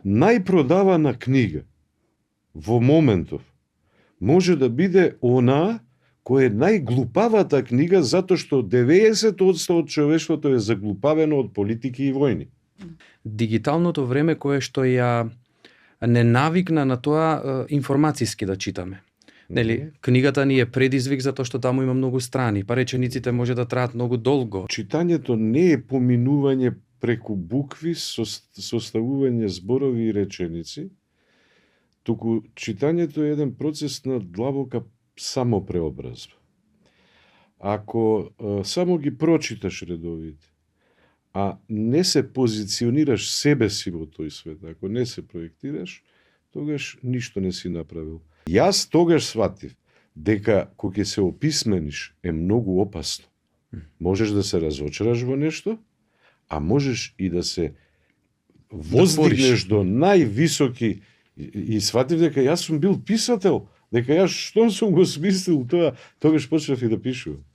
најпродавана книга во моментов може да биде она која е најглупавата книга, затоа што 90% од човештвото е заглупавено од политики и војни. Дигиталното време кое што ја не навикна на тоа информацијски да читаме. Нели, книгата ни е предизвик затоа што таму има многу страни, па речениците може да траат многу долго. Читањето не е поминување преку букви, составување зборови и реченици, туку читањето е еден процес на длабока самопреобразба. Ако само ги прочиташ редовите, а не се позиционираш себе си во тој свет, ако не се проектираш, тогаш ништо не си направил. Јас тогаш сватив дека кога ќе се описмениш е многу опасно. Можеш да се разочараш во нешто, а можеш и да се воздигнеш до највисоки и сватив дека јас сум бил писател, дека јас што сум го смислил тоа, тогаш почнав и да пишувам.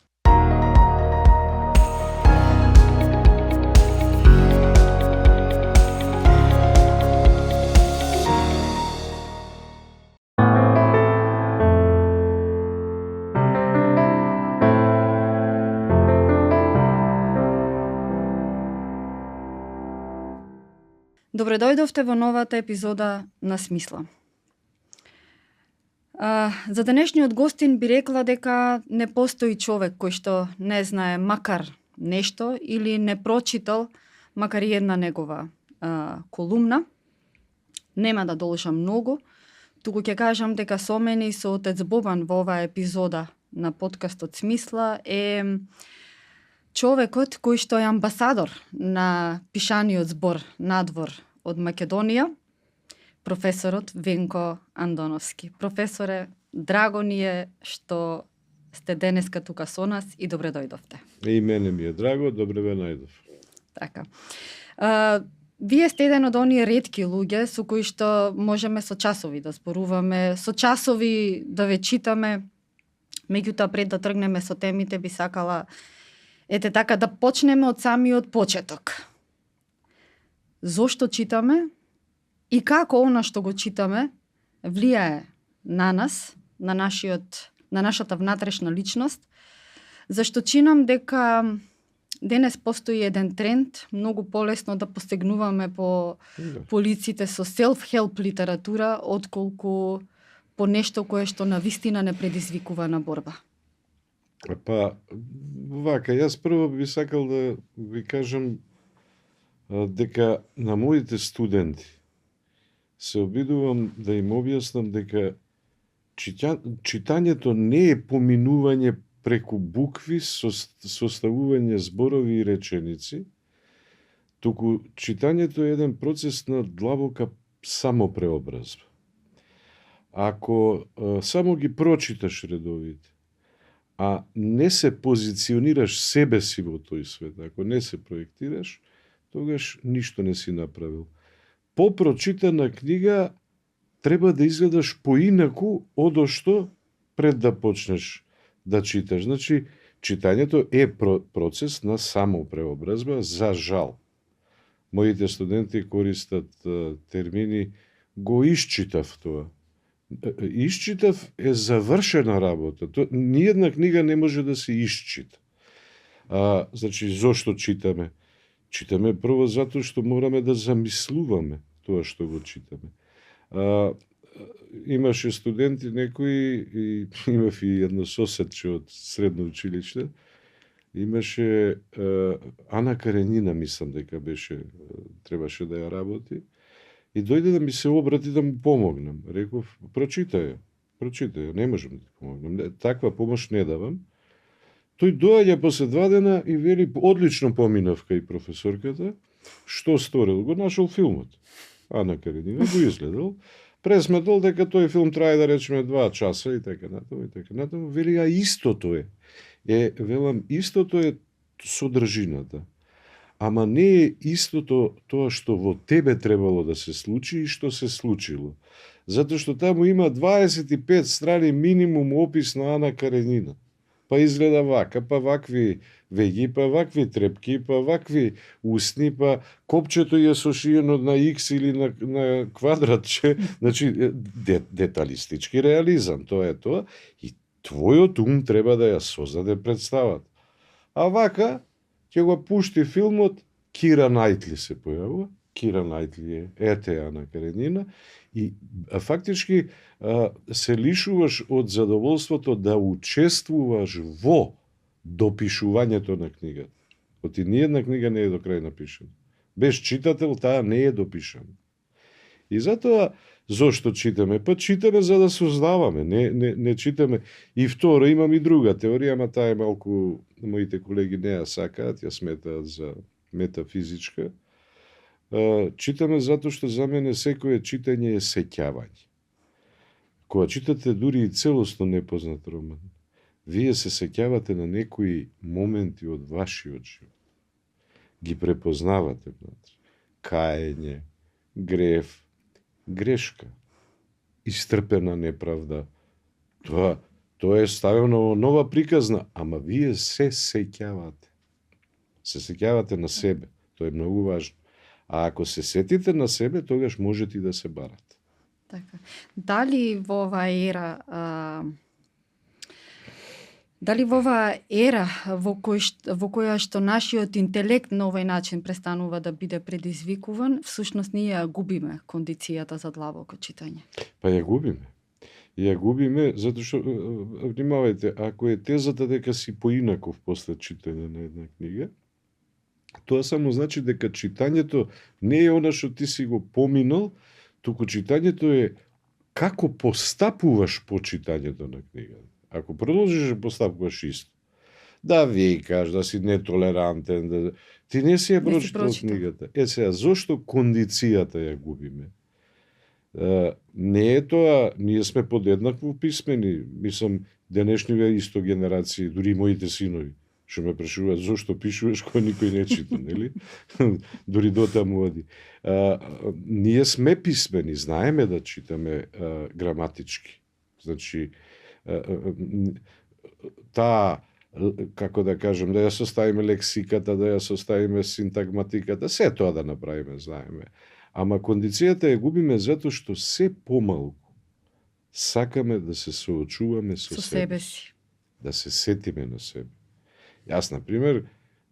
Добре дојдовте во новата епизода на Смисла. За денешниот гостин би рекла дека не постои човек кој што не знае макар нешто или не прочитал макар и една негова колумна. Нема да должам многу, туку ќе кажам дека со мене и со отец Бобан во оваа епизода на подкастот Смисла е човекот кој што е амбасадор на пишаниот збор надвор од Македонија, професорот Венко Андоновски. Професоре, драго ни е што сте денеска тука со нас и добре дојдовте. И мене ми е драго, добре ве најдов. Така. Вие сте еден од оние ретки луѓе со кои што можеме со часови да зборуваме, со часови да ве читаме. Меѓутоа, пред да тргнеме со темите, би сакала така да почнеме од самиот почеток. Зошто читаме и како она што го читаме влијае на нас, на нашата внатрешна личност, зашто чинам дека денес постои еден тренд многу полесно да постигнуваме по полиците со self-help литература, отколку по нешто кое што навистина не предизвикува на борба. Па, вака, јас прво би сакал да ви кажам дека на моите студенти се обидувам да им објаснам дека читањето не е поминување преку букви, составување зборови и реченици, туку читањето е еден процес на длабока самопреобразба. Ако само ги прочиташ редовите, а не се позиционираш себе си во тој свет, ако не се проектираш, тогаш ништо не си направил. По прочитана книга треба да изгледаш поинаку одошто пред да почнеш да читаш. Значи, читањето е процес на самопреобразба, за жал. Моите студенти користат термини го исчитав тоа. Исчитав е завршена работа. Ниедна книга не може да се исчита. Значи, зошто читаме? Читаме прво затоа што мораме да замислуваме тоа што го читаме. Имаше студенти некои, и имав и едно соседче од средно училиште, имаше Ана Каренина, мислам дека требаше да ја работи, и дојде да ми се обрати да му помогнам. Реков, прочитај ја, не можам да ти помогнам, таква помош не давам. Тој доаѓа после 2 дена и вели, одлично поминав кај професорката, што сторил? Го нашол филмот. Ана Каренина го изгледал, пресметал дека тој филм трае да речеме 2 часа и така натаму, вели, а истото е. Велам, истото е содржината. Ама не е истото тоа што во тебе требало да се случи и што се случило. Затоа што таму има 25 страни минимум опис на Ана Каренина. па изгледа вака, па вакви веги, па вакви трепки, па вакви усни, па копчето е сошиено на X или на квадратче, значи деталистички реализам, тоа е тоа, и твојот ум треба да ја создаде представата. А вака, ќе го пушти филмот, Кира Најтли се појавува, Кира Најтли е Ана Каренина, и фактички се лишуваш од задоволството да учествуваш во допишувањето на книгата. Оти ниједна книга не е до крај напишана. Без читател таа не е допишана. И затоа, зошто читаме? Па читаме за да создаваме, не читаме. И второ, имам и друга теорија, ама таа е малку, моите колеги не ја сакаат, ја сметаат за метафизичка. Читаме затоа што за мене секое читање е сеќавање. Кога читате дури и целосно непознат роман, вие се сеќавате на некои моменти од вашиот живот. Ги препознавате внатре. Каење, грев, грешка, истрпена неправда. Тоа е ставено во нова приказна, ама вие се сеќавате. Се сеќавате на себе. Тоа е многу важно. А ако се сетите на себе, тогаш можете и да се барате. Така. Дали во оваа ера во која што нашиот интелект на овој начин престанува да биде предизвикуван, всушност ние ја губиме кондицијата за длабоко читање? Па ја губиме. Ја губиме затоа што, внимавајте, ако е тезата дека си поинаков после читање на една книга, тоа само значи дека читањето не е она што ти си го поминал, туку читањето е како постапуваш по читањето на книга. Ако продолжиш да постапуваш исто, да викаш, да си нетолерантен, ти не си ја прочитал книгата. Сега, зошто кондицијата ја губиме? Не е тоа, ние сме подеднакво писмени, мислам, денешниве исто генерации, дури и моите синови, што ме прашуваат зошто пишуваш кога никој не чита, нели? Дури дотаму оди. Ние сме писмени, знаеме да читаме граматички. Значи, таа, како да кажем, да ја составиме лексиката, да ја составиме синтагматиката, се тоа да направиме, знаеме. Ама кондицијата ја губиме затоа што се помалку сакаме да се соочуваме со себе си. Да се сетиме на себе. Јас, например,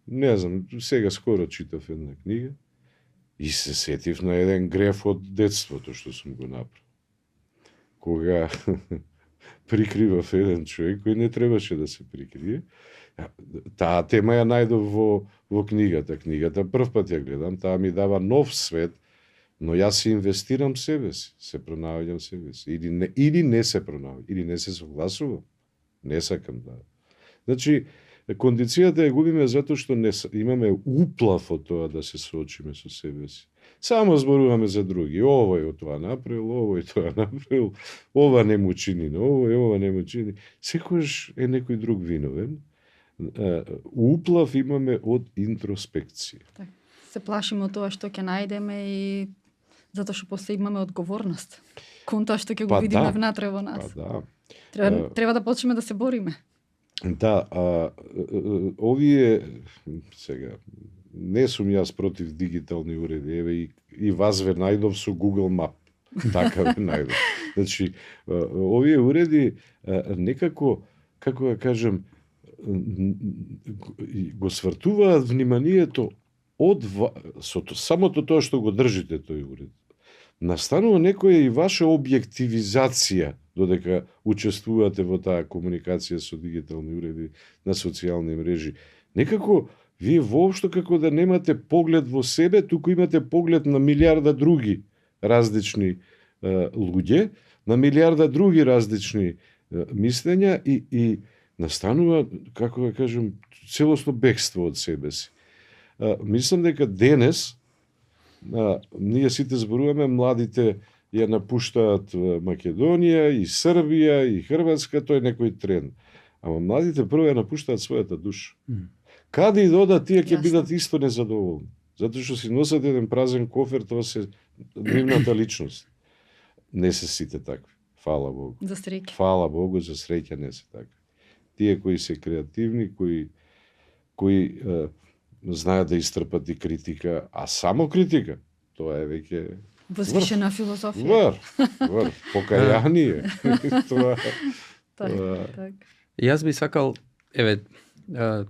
не знам, сега скоро читав една книга и се сетив на еден греф од детството што сум го направил. Кога прикривав еден човек кој не требаше да се прикрие, таа тема ја најдов во книгата. Книгата прв пат ја гледам, таа ми дава нов свет, но јас се инвестирам себе си, се пронаоѓам себе си. Или не се пронаоѓам, или не се согласувам. Не сакам да. Значи, кондицијата ја губиме затоа што имаме уплав од тоа да се соочиме со себе си. Само зборуваме за други. Овој тоа направил, овој тоа направил, ова не му чини, ова не му чини. Секојаш е некој друг виновен. Уплав имаме од интроспекција. Так. Се плашиме од тоа што ќе најдеме и затоа што после имаме одговорност кон тоа што ќе го видиме внатре во нас. Треба да почнеме да се бориме. Да, овие, сега, не сум јас против дигитални уреди, еве и вас ве најдов со Google Map, така ве најдов. Значи, овие уреди некако, како да кажем, го свртуваат вниманието од самото тоа што го држите тој уред. Настанува некоја и ваша објективизација додека учествувате во таа комуникација со дигитални уреди на социјални мрежи. Некако вие воопшто како да немате поглед во себе, туку имате поглед на милиарда други различни луѓе, на милиарда други различни мислења и настанува, како да кажем, целосно бегство од себе си. Мислам дека денес ние сите зборуваме, младите ја напуштаат Македонија и Србија и Хрватска, тој е некој тренд. Ама младите прво ја напуштаат својата душа. Каде и да одат, тие ќе бидат исто незадоволни. Затоа што си носат еден празен кофер, тоа се нивната личност. Не се сите такви. Фала Богу. За среќа. Фала Богу, за среќа не се такви. тие кои се креативни, кои знаат да истрпат и критика, а само критика, тоа е веќе Возвишена филозофија. вр, покаяние. Тоа Так. Јас би сакал,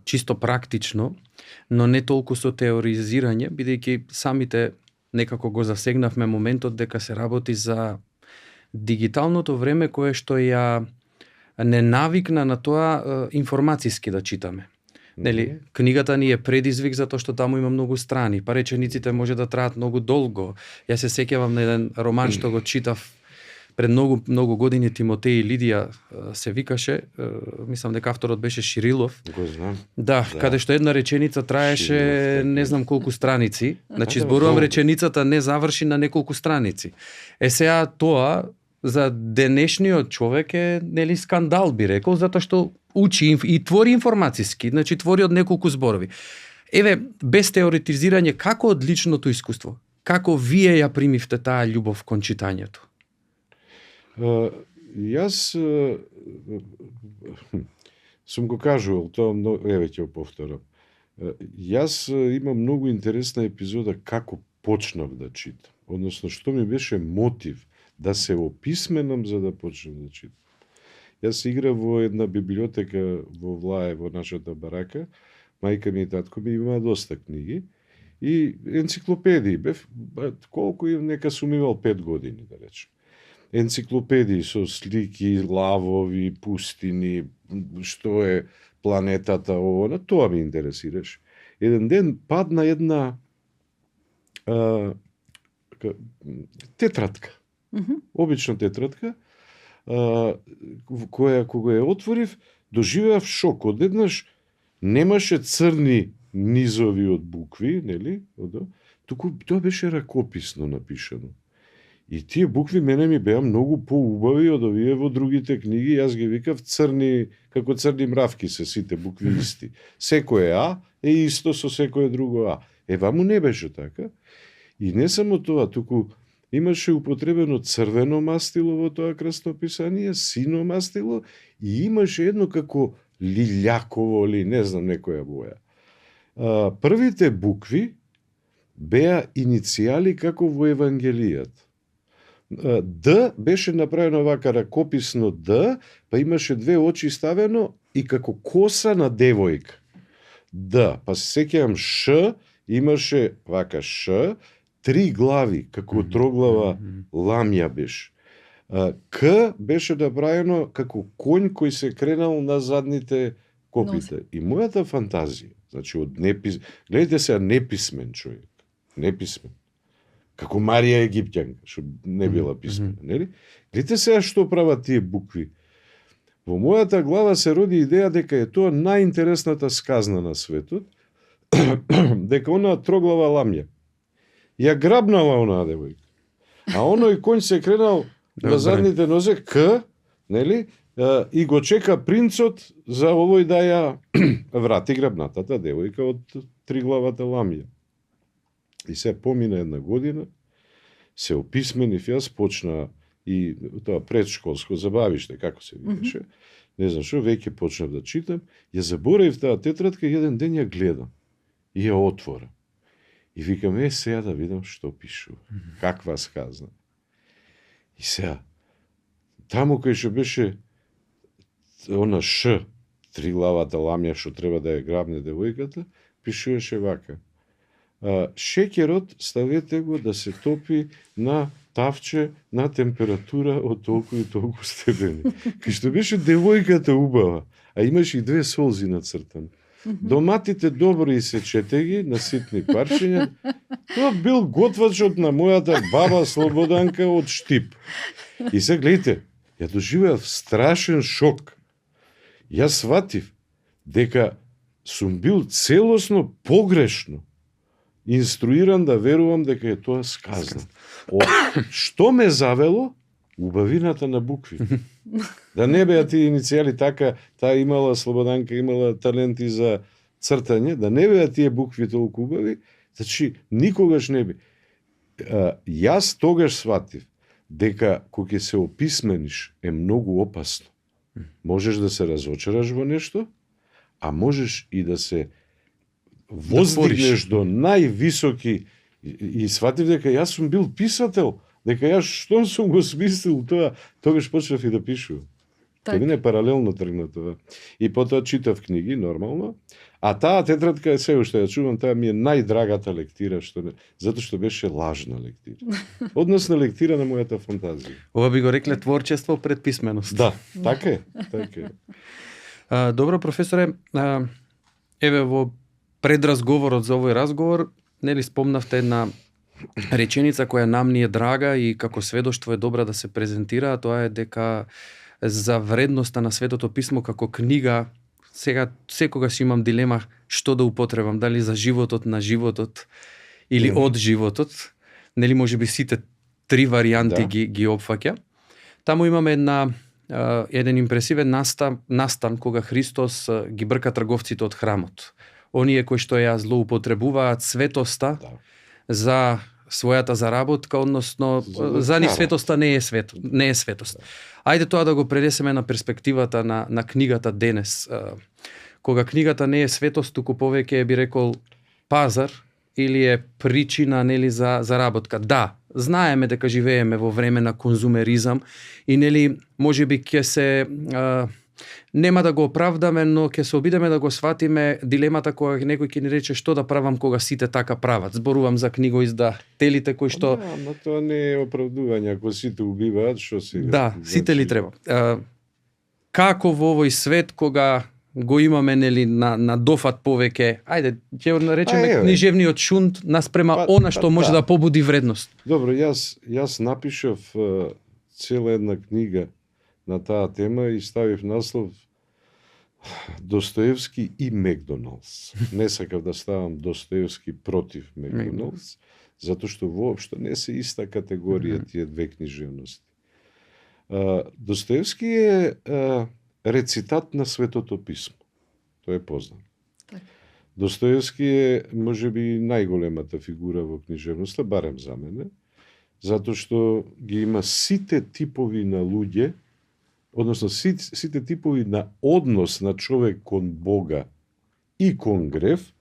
чисто практично, но не толку со теоризирање, бидејќи самите некако го засегнавме моментот дека се работи за дигиталното време кое што ја не навикна на тоа информациски да читаме. Нели, книгата ни е предизвик затоа што таму има многу страни, па речениците може да траат многу долго. Јас се сеќавам на еден роман што го читав пред многу години, Тимотеј и Лидија се викаше, мислам дека авторот беше Ширилов. го знам. Да, каде што една реченица траеше Ширилов, не знам колку страници. Значи Да, зборувам долго. реченицата не заврши на неколку страници. Сега тоа за денешниот човек е нели скандал би рекол, затоа што учи и твори информациски, значи твори од неколку зборови. Без теоретизирање, како од личното искуство, како вие ја примивте таа љубов кон читањето? Јас сум го кажувал, тоа ќе го повторам. Јас имам многу интересна епизода како почнав да читам. Односно, што ми беше мотив да се описменам за да почнам да читам. Јас играв во една библиотека во Влае, во нашата барака. Мајка ми и татко ми имаа доста книги и енциклопедии. Бев, колку нека сум имал 5 години, да речем. Енциклопедии со слики, лавови, пустини, што е планетата, на тоа ми интересираше. Еден ден падна една тетратка. Обична тетратка, која кога ја отворив, доживеав шок. Одеднаш немаше црни низови од букви, нели? Туку тоа беше ракописно напишано. И тие букви мене ми беа многу поубави од овие во другите книги. Јас ги викав црни, како црни мравки се сите букви исти. Секој А е исто со секое друго А. Ваму не беше така. И не само тоа, туку имаше употребено црвено мастило во тоа крстописание, сино мастило и имаше едно како лилјаково или не знам некоја боја. Првите букви беа иницијали како во Евангелијата. Д беше направено вака ракописно Д, па имаше две очи ставено и како коса на девојка. Д, па се сеќавам Ш, имаше вака Ш, 3 глави, како троглава ламја беше. К беше направено како конј кој се кренал на задните копите. И мојата фантазија, значи од гледайте сега неписмен човек, неписмен. Како Марија Египтјанка, што не била писмена, нели? Гледате сега што прават тие букви. Во мојата глава се роди идеја дека е тоа најинтересната сказна на светот, дека она троглава ламја ја грабнала онаа девојка. А оној конј се кренал на задните нозе К, нели? И го чека принцот за овој да ја врати грабнатата девојка од триглавата ламја. И се помина една година, се описменив јас, почна и тоа предшколско забавиште, како се викаше, не знам што, веќе почнав да читам, ја заборавив таа тетратка и еден ден ја гледам и ја отворам. И викам, сега да видам што пишува, каква сказна. И сега, таму кај што беше она Ш, триглавата ламја што треба да ја грабне девојката, пишуваше вака. Шеќерот ставете го да се топи на тавче на температура од толку и толку степени. Кај што беше девојката убава, а имаше и 2 солзи нацртани. Доматите добро исечете ги на ситни парчиња. Тоа бил готвачот на мојата баба Слободанка од Штип. И се гледайте, ја доживеав страшен шок. Јас сватив дека сум бил целосно погрешно инструиран да верувам дека е тоа сказна. Што ме завело? Убавината на букви. Да не беа тие иницијали така, таа имала Слободанка, имала таленти за цртање, да не беа тие букви толку убави, значи никогаш не би. Јас тогаш сватив дека кога ќе се описмениш е многу опасно. Можеш да се разочараш во нешто, а можеш и да се воздигнеш до највисоки и сватив дека јас сум бил писател, дека јас што сум го смислил тоа, тогаш почнав и да пишувам. Так. Тоа не паралелно тргна тоа. И потоа читав книги, нормално, а таа тетрадка се уште ја чувам, таа ми е најдрагата лектира, затоа што беше лажна лектира. Односно лектира на мојата фантазија. Ова би го рекле творчество пред писменост. Да, така е, така е. Добро, професоре, еве во предразговорот за овој разговор, нели спомнавте една реченица која нам ни е драга и како сведоштво е добра да се презентира, а тоа е дека за вредноста на Светото писмо како книга, сега секогаш имам дилема што да употребам, дали за животот на животот или од животот, нели можеби сите три варијанти ги опфаќа. Таму имаме еден импресивен настан кога Христос ги брка трговците од храмот. Оние кои што ја злоупотребуваат светоста за својата заработка, односно за нив светоста не е светост. Ајде тоа да го пренесеме на перспективата на книгата денес. Кога книгата не е светост, туку повеќе би рекол пазар или е причина нели за заработка. Да, знаеме дека живееме во време на конзумеризам и нели можеби ќе се нема да го оправдаме, но ќе се обидеме да го сватиме дилемата кога некој ќе ни рече што да правам кога сите така прават. Зборувам за книгоиздателите кои што но тоа не е оправдување, ако сите убиваат, што се да, сите ли треба. Како во овој свет кога го имаме нели на дофат повеќе, ајде ќе наречеме книжевниот шунт наспрема она што може да побуди вредност. Добро, јас напишав цела една книга на таа тема и ставив наслов Достоевски и Макдоналдс. Не сакав да ставам Достоевски против Макдоналдс, затоа што воопшто не се иста категорија тие две книжевности. Достоевски е рецитат на Светото писмо. Тоа е познато. Достоевски е можеби најголемата фигура во книжевноста, барем за мене, затоа што ги има сите типови на луѓе, односно сите типови на однос на човек кон Бога и кон грев,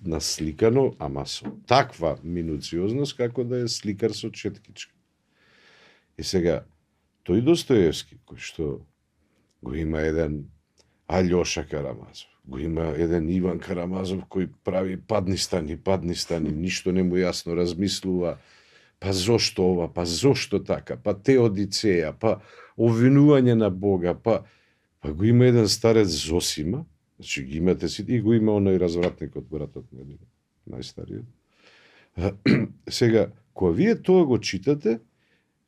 насликано, ама со таква минуциозност како да е сликар со четкичка. И сега, тој Достоевски, кој што го има еден Алјоша Карамазов, го има еден Иван Карамазов кој прави падни стани, ништо не му јасно размислува, па зошто ова, па зошто така, па Теодицеја, па обвинување на Бога, па го има еден старец Зосима, значи ги имате сите, и го има оној развратникот, братот нели, најстариот. Сега, кога вие тоа го читате,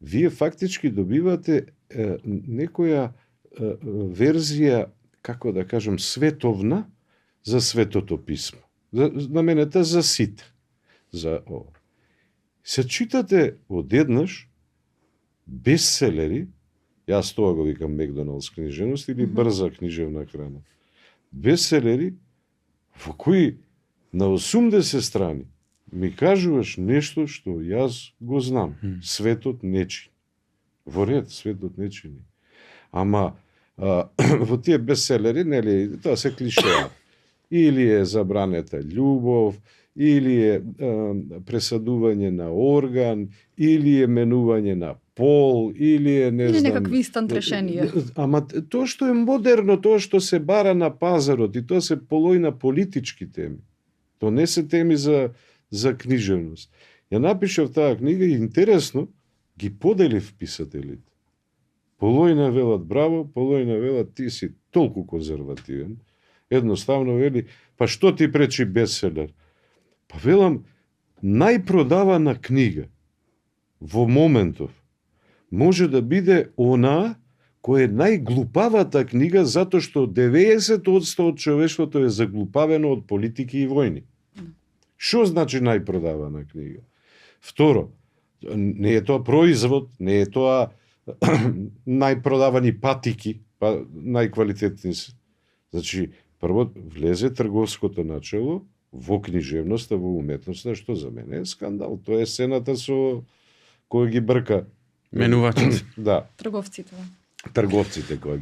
вие фактички добивате некоја верзија, како да кажам, световна за Светото писмо. Знамената за сите. За ова. Се читате одеднаш бестселери, јас тоа го викам Макдоналдс книжевност или брза книжевна храна. Бестселери во кои на 80 страни ми кажуваш нешто што јас го знам. Светот не чини. Во ред, светот не чини. Ама во тие бестселери, нели, тоа се клишеа. Или е забранета љубов, или е пресадување на орган, или е менување на пол, или е не или знам... некакви инстант решенија. Ама тоа што е модерно, тоа што се бара на пазарот, и тоа се полои на политички теми. Тоа не се теми за книжевност. Ја напишав таа книга и интересно ги поделив писателите. Полојна велат браво, полојна велат ти си толку конзервативен. Едноставно вели, па што ти пречи бестселер? Па велам, најпродавана книга во моментов може да биде она која е најглупавата книга затоа што 90% од човештвото е заглупавено од политики и војни. Што значи најпродавана книга? Второ, не е тоа производ, не е тоа најпродавани патики, па најквалитетни се. Значи, прво влезе трговското начело во книжевноста, во уметноста, што за мене е скандал. Тоа е сцената со која ги брка менувачите. Да. Трговците. трговците кои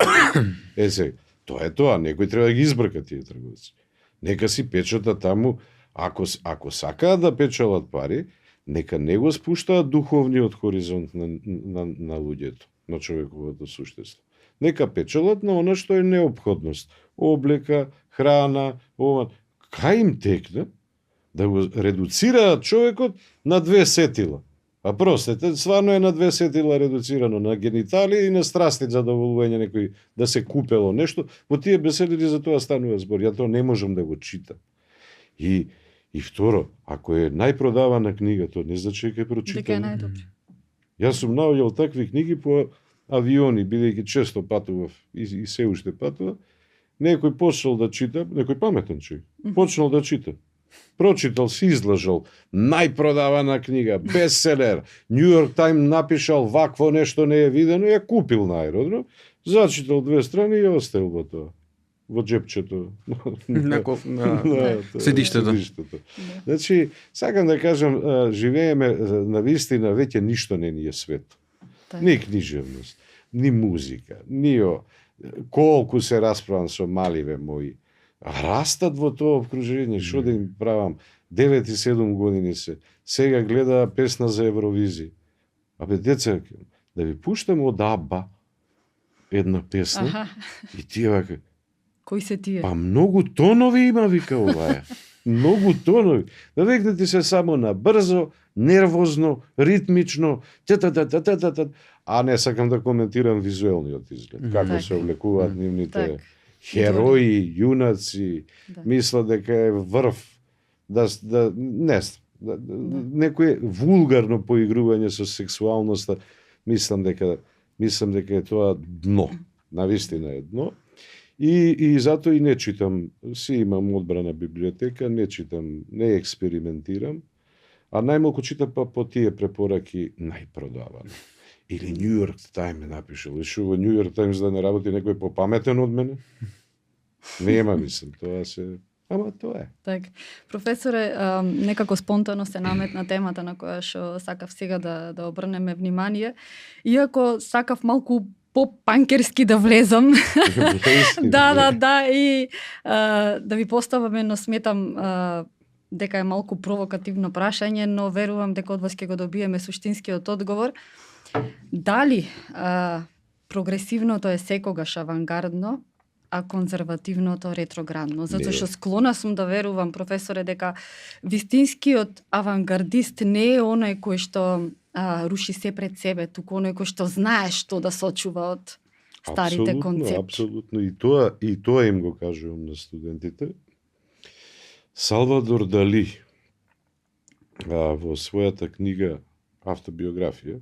се, тоа е тоа, некој треба да ги избрка тие трговци. Нека си печатат таму, ако сакаат да печалат пари, нека не го спуштаат духовниот хоризонт на луѓето, на човековото суштество. Нека печалат на она што е неопходност. Облека, храна, ова. Кај им текне да го редуцираат човекот на 2 сетила. А простете, стварно е на 2 сетила редуцирано, на гениталии и на страсти задоволување некој да се купело нешто. Во тие беседи за тоа станува збор. Ја тоа не можам да го читам. И второ, ако е најпродавана книга, тоа не значи дека ќе прочитам. Дека е најдобро. Јас сум наоѓал такви книги по авиони, бидејќи често патував и се уште патува. Некој почнал да чита, некој паметен човек, почнал да чита. Прочитал, се излажал, најпродавана книга, бестселер, Нью Йорк Тайм напишал вакво нешто не е видено, ја купил на аеродром, зачитал 2 страни и ја оставил во тоа. Во джепчето. Седиштето. Значи, сакам да кажам, живееме на вистина, веќе ништо не ни е свето. Ни книжевност, ни музика, ни колку се расправам со маливе мои. Растат во тоа обкружение, што да им правам? 9 и 7 години се. Сега гледа песна за Евровизија. Абе, деца, да ви пуштам од Абба една песна, и тие вака, кои се тие? па многу тонови има, вика оваа. Многу тонови. Навекнете се само на брзо, нервозно, ритмично, а не сакам да коментирам визуелниот изглед. Како се облекуваат нивните херои, јунаци, мислат дека е врв, некое вулгарно поигрување со сексуалноста, мислам дека е тоа дно, навистина е дно. И затоа и не читам, си имам одбрана библиотека, не читам, не експериментирам, а најмалку читам по тие препораки најпродавано. Или Нью Йорк Тайм напишал, и шо во Нью Йорк Тайм за да не работи некој попаметен од мене? Нема, мислам, тоа се... Ама тоа е. Так. Професоре, некако спонтано се наметна темата на која што сакав сега да обрнеме внимание. Иако сакав малку поп-панкерски да влезам. Да, и да ви поставам едно, сметам дека е малку провокативно прашање, но верувам дека од вас ќе го добиеме суштинскиот одговор. Дали прогресивното е секогаш авангардно, а конзервативното ретроградно? Затоа што склона сум да верувам, професоре, дека вистинскиот авангардист не е оној кој што руши се пред себе, туку оној кој што знае што да сочува од старите концепти. Апсолутно, и тоа им го кажувам на студентите. Салвадор Дали во својата книга автобиографија,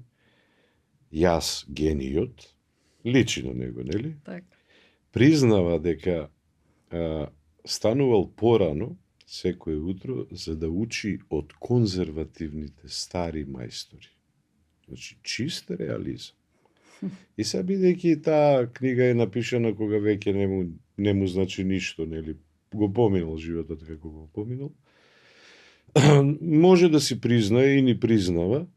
Јас гениот, личи на него, нели? Так. Признава дека станувал порано секој утро за да учи од конзервативните стари мајстори. Значи, чист реализм. И сега, бидејќи таа книга е напишана кога веќе не му значи ништо, нели, го поминал животот како го поминал, може да си признае и ни признава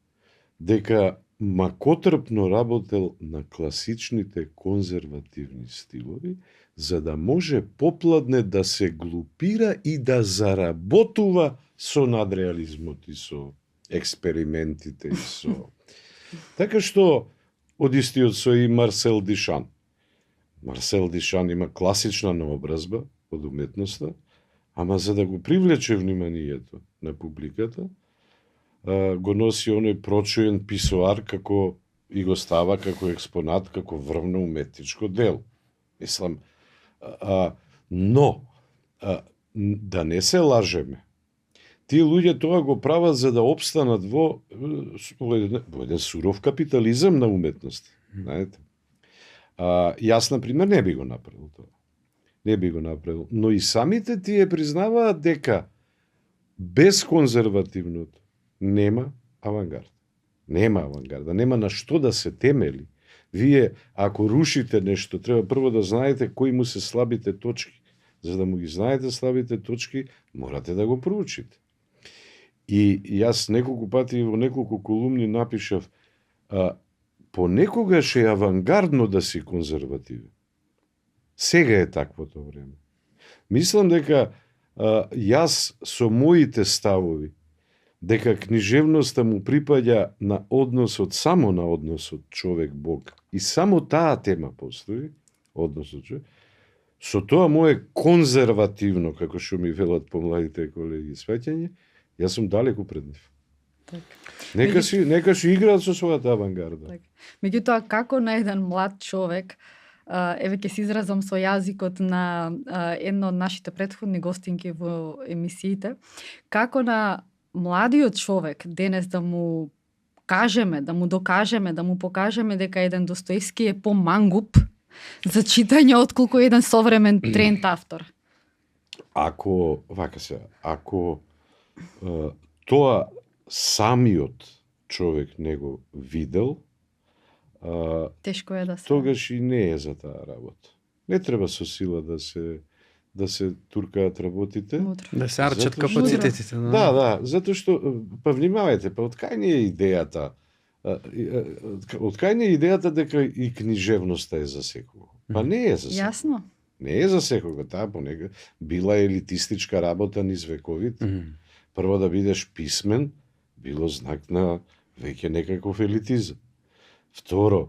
дека макотрпно работел на класичните конзервативни стилови, за да може попладне да се глупира и да заработува со надреализмот и со експериментите и со... Така што, од истиот со и Марсел Дишан. Марсел Дишан има класична наобразба од уметноста, ама за да го привлече вниманието на публиката, го носи оној прочуен писоар како и го става како експонат, како врвно уметничко дело. Мислам, но да не се лажеме. Тие луѓе тоа го прават за да опстанат во еден суров капитализам на уметност. Знаете? Јас, например, не би го направил тоа. Не би го направил. Но и самите тие признаваат дека без конзервативното нема авангард. Нема авангарда, нема на што да се темели. Вие, ако рушите нешто, треба прво да знаете кои му се слабите точки. За да му ги знаете слабите точки, морате да го проучите. И јас неколку пати во неколку колумни напишав понекогаш е авангардно да си конзервативен. Сега е таквото време. Мислам дека јас со моите ставови, дека книжевноста му припаѓа на односот, само на односот човек-бог, и само таа тема постои, односот човек, со тоа мое конзервативно, како што ми велат помладите колеги, сваќање, јас сум далеку пред нив. Нека си играат со својата авангарда. Меѓутоа, како на еден млад човек, еве ќе се изразам со јазикот на една од нашите претходни гостинки во емисиите, како на младиот човек денес да му кажеме, да му докажеме, да му покажеме дека еден Достоевски е помангуп за читање отколку еден современ тренд автор? Ако тоа самиот човек не го видел, тешко е да се. Тогаш и не е за таа работа. Не треба со сила да се туркаат работите. Мудро. Да се арчат Затоа што- капацитетите. Да, затоа што внимавајте, од кај не е идејата? Од кај не е идејата дека и книжевноста е за секого? Па не е за секого. Јасно. Не е за секого, таа понека била елитистичка работа низ вековите. Мгм. Прво да бидеш писмен, било знак на веќе некаков елитизам. Второ,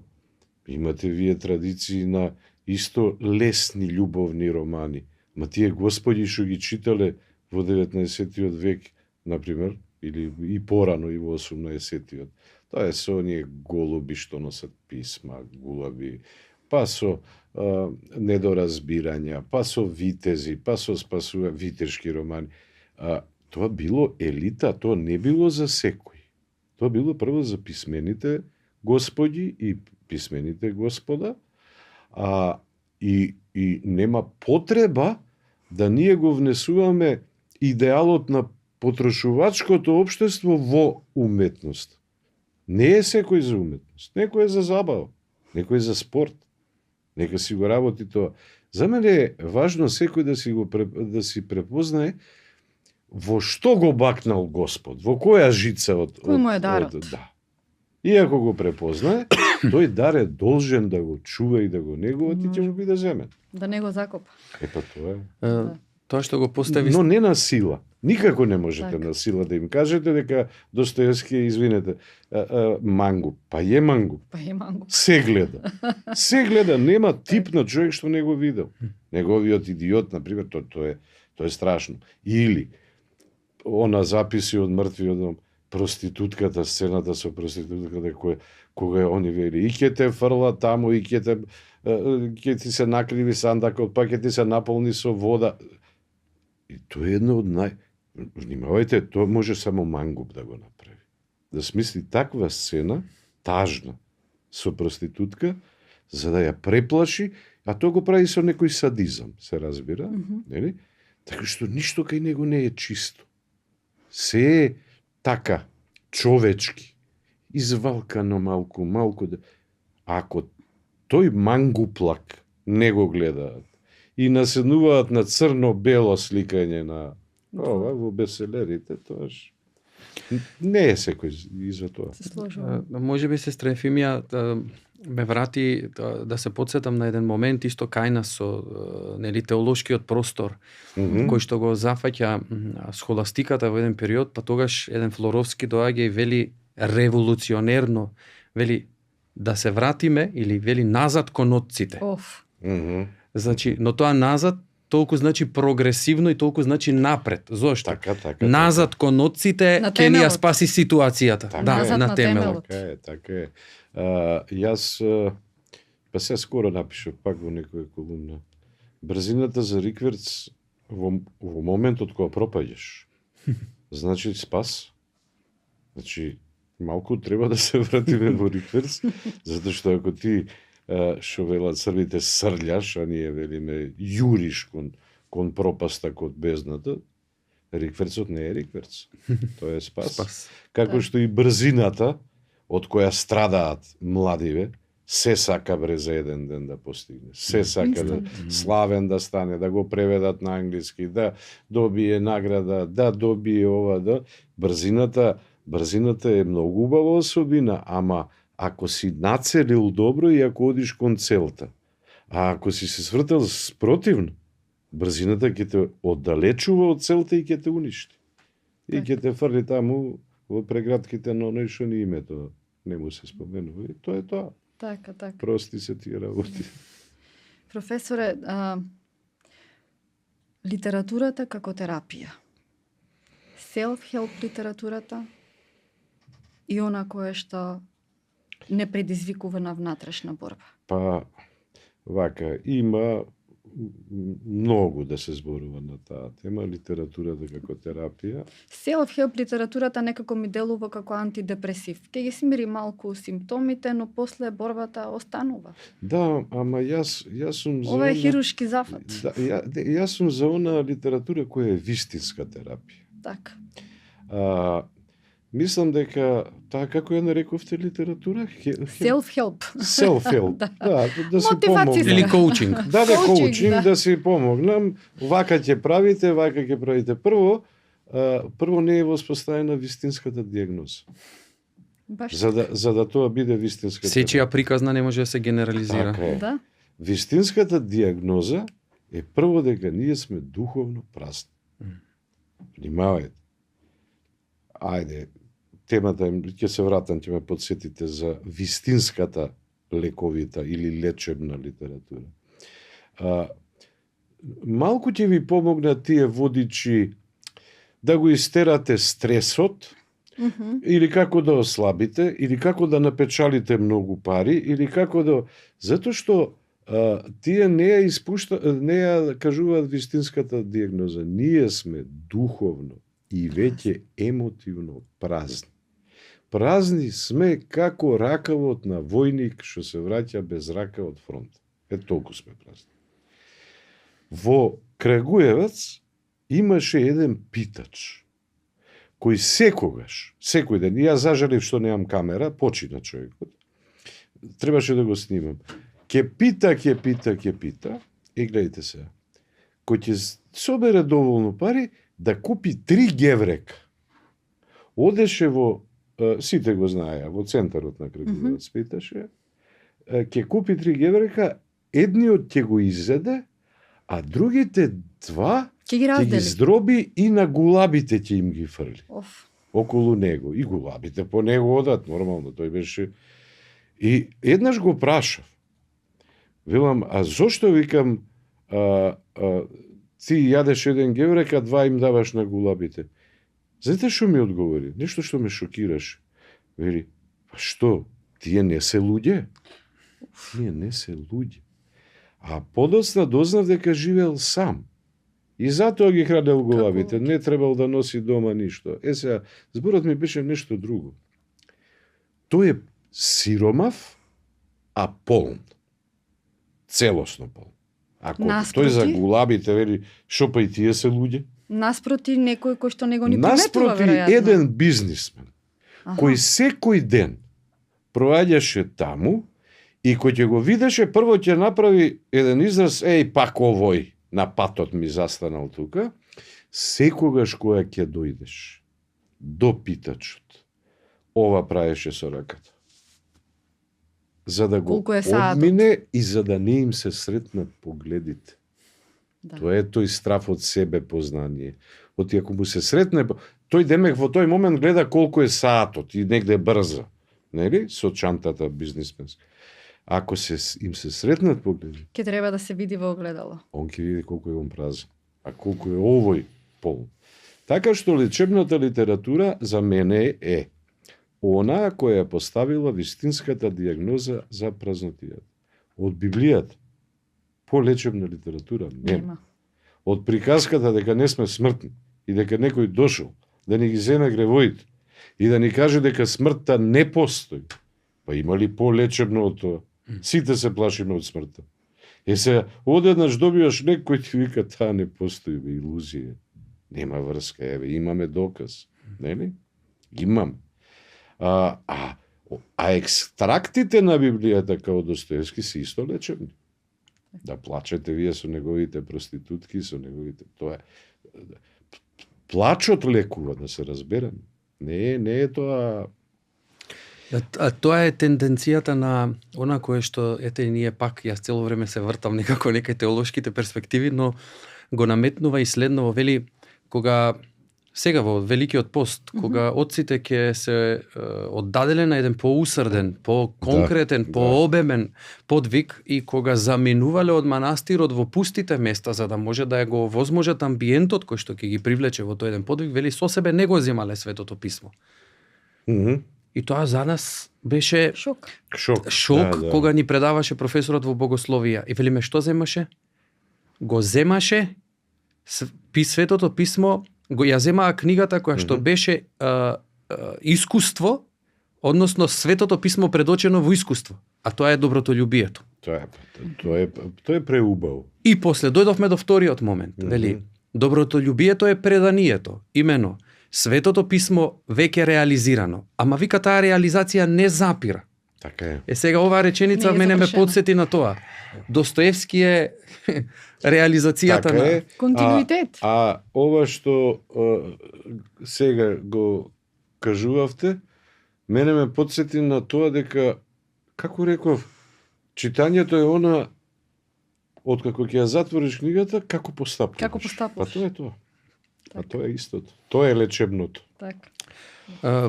имате вие традиции на исто лесни љубовни романи. Ма тие господи што ги читале во 19 век, например, или и порано и во 18-тиот. Тоа е со оние голуби што носат писма, гулаби, па со недоразбирања, па со витези, па со витешки романи. Тоа било елита, тоа не било за секој. Тоа било прво за писмените господи и писмените господа, и нема потреба да ние го внесуваме идеалот на потрошувачкото општество во уметност. Не е секој за уметност, некој е за забава, некој е за спорт. Нека си го работи тоа. За мене е важно секој да си препознае во што го бакнал Господ, во која жица од Кој му е дарот? Да. И ако го препознае, тој дар е должен да го чува и да го негува, ти ќе му биде земен. Да не го закопа. Па тоа е. Тоа што го постави... Но не на сила. Никако не можете Така. на сила да им кажете дека Достоевски е, извинете, мангуп. Па е мангуп. Па е мангуп. Се гледа. Се гледа, нема тип на човек што не го видел. Неговиот идиот, например, тоа е страшно. Или она записи од мртвиот дом, проститутката, сцената со проститутката кога они вели и ќе те фрла таму и ќе ти се накриви сандакот, па ќе ти се наполни со вода. И тоа е едно од Внимавајте, тоа може само мангуп да го направи. Да смисли таква сцена, тажна, со проститутка, за да ја преплаши, а тоа го прави со некој садизам, се разбира, нели? Така што ништо кај него не е чисто. Се е така, човечки, извалкано малку. Ако тој мангуплак не го гледаат и наседнуваат на црно-бело сликање на ова во беселерите, тоаш не е секој и за тоа. Се сложувам. Може би сестра Ефимија ме врати да се подсетам на еден момент исто кај нас со нели теолошкиот простор кој што го зафаќа схоластиката во еден период, па тогаш еден Флоровски доаѓа и вели револуционерно, вели да се вратиме или вели назад кон отците. Оф. Значи, но тоа назад толку значи прогресивно и толку значи напред. Зошто? Така. Назад кон отците На ќе ни ја темелот. спаси ситуацијата. Така Да, Назад на на темелот. темелот. Така е. Јас па се скоро напишав пак во некоја колумна. Брзината за рикверц во моментот кога пропаѓаш, значи спас. Значи малку треба да се вратиме во рикверц, затоа што ако ти што велат србите срљаш, а ние велиме јуриш кон пропаста, кон бездната, рикверцот не е рикверц. Тоа е спас. Спас. Како што и брзината од која страдаат младиве, се сака за еден ден да постигне. Се сака да славен да стане, да го преведат на англиски, да добие награда, да добие ова, да. Брзината е многу убава особина, ама ако си нацелил добро и ако одиш кон целта. А ако си се свртел спротивно, брзината ќе те оддалечува од целта и ќе те уништи. И ќе те фрли таму во преградките на оној што ни името не му се споменува. И тоа е тоа. Така. Прости се тие работи. Професоре, литературата како терапија. Self-help литературата и она кое што не предизвикува на внатрешна борба. Па, вака, има многу да се зборува на таа тема, литературата како терапија. Self-help литературата некако ми делува како антидепресив. Ке ги смири малку симптомите, но после борбата останува. Да, ама јас сум за Ова е хируршки зафат. Да, јас сум за она литература која е вистинска терапија. Така. Мислам дека таа како ја нарековте литература? Self-help. Self-help. Да си Мотивацијска. помогнам. Или коучинг. Да, Коучинг, коучинг, да. да си помогнам. Вака ќе правите, вака ќе правите. Прво не е воспоставена вистинската диагноза. Баш За да тоа биде вистинска Сечија приказна не може да се генерализира. Така е. да. Вистинската диагноза е прво дека ние сме духовно празни. Внимавајте. Ајде, темата ќе се вратам, ќе ме подсетите за вистинската лековита или лечебна литература. Малку ќе ви помогнат тие водичи да го истерате стресот, или како да ослабите, или како да напечалите многу пари, или како да... Затоа што тие не ја кажуваат вистинската диагноза. Ние сме духовно и веќе емотивно празни. Празни сме како ракавот на војник што се враќа без рака од фронт. Толку сме празни. Во Крагуевац имаше еден питач кој секој ден, ја зажалив што немам камера, почина човекот, требаше да го снимам. Ке пита, и гледайте се, кој ќе собере доволно пари да купи 3 геврека. Одеше сите го знаеа, во центарот на Крагуевац питаше, ќе купи 3 геврека, едниот ќе го изеде, а другите 2 Ќе ги ќе раздели. ги здроби и на гулабите ќе им ги фрли. Оф. Околу него. И гулабите по него одат, нормално, тој беше... И еднаш го прашав. Велам, а зошто, викам, ти јадеш еден геврек, а 2 им даваш на гулабите? Знаете што ми одговори? Нешто што ме шокираше. Вели, па што, тие не се луѓе? Тие не се луѓе. А подоцна дознав дека живеел сам. И затоа ги хранел гулабите, не требал да носи дома ништо. Сега, зборот ми беше нешто друго. Тој е сиромав, а полн. Целосно полн. Ако тој за гулабите вели, шо па и тие се луѓе? Наспроти некој кој што него ни приметува, Наспроти веројатно. еден бизнисмен, кој секој ден проаѓаше таму и кој ќе го видеше, прво ќе направи еден израз, пак овој на патот ми застанал тука, секогаш која ќе дојдеш до питачот, ова правеше со раката. За да го Колку е саатот? одмине и за да не им се сретнат погледите. Да. Тоа е тој страф од себе познание. Оти ако му се сретне, тој демек во тој момент гледа колку е саатот и негде брза, нели? Со чантата бизнисменска. Ако им се сретнат погледи, Ке треба да се види во огледало. он ќе види колку е он празен, а колку е овој полн. Така што лечебната литература за мене е онаа која поставила вистинската диагноза за празнотијата. Од Библијата по-лечебна литература нема. Од приказката дека не сме смртни и дека некој дошол да ни ги земе гревоите и да ни каже дека смртта не постои. Па има ли по-лечебно од тоа? Сите се плашиме од смртта. Се одеднаш добиваш лек кој ти вика таа не постои, бе, илузија. Нема врска, имаме доказ. Нели? Имам. А екстрактите на Библијата као Достоевски се исто лечебни. Да плачете вие со неговите проститутки, со неговите... Тоа е... Плачот лекува, да се разбереме. Не е тоа... А тоа е тенденцијата на она кое што ете ние пак јас цело време се вртам некако некај теолошките перспективи, но го наметнува и следново, вели кога сега во Великиот пост, кога отците ќе се оддаделе на еден поусрден, по-конкретен, пообемен подвиг и кога заминувале од манастирот во пустите места за да може да го возможат амбиентот кој што ќе ги привлече во тој еден подвиг, вели со себе не го земале Светото писмо. И тоа за нас беше Шок. Шок. Кога ни предаваше професорот во богословија. И велиме што земаше? Го земаше Светото писмо, ја земаа книгата која што беше искуство, односно Светото писмо предочено во искуство, а тоа е добротолюбието. Тоа е преубаво. И после дојдовме до вториот момент, вели, добротолюбието е преданието, имено Светото писмо веќе реализирано, ама вика таа реализација не запира. Така е. Сега оваа реченица мене ме подсети на тоа. Достоевски е реализацијата така на континуитет. А ова што сега го кажувавте, мене ме подсети на тоа дека, како реков, читањето е она откако ќе ја затвориш книгата, како постапуваш. Како постапуваш. Па тоа е тоа. А тоа е истото. Тоа е лечебното. Така.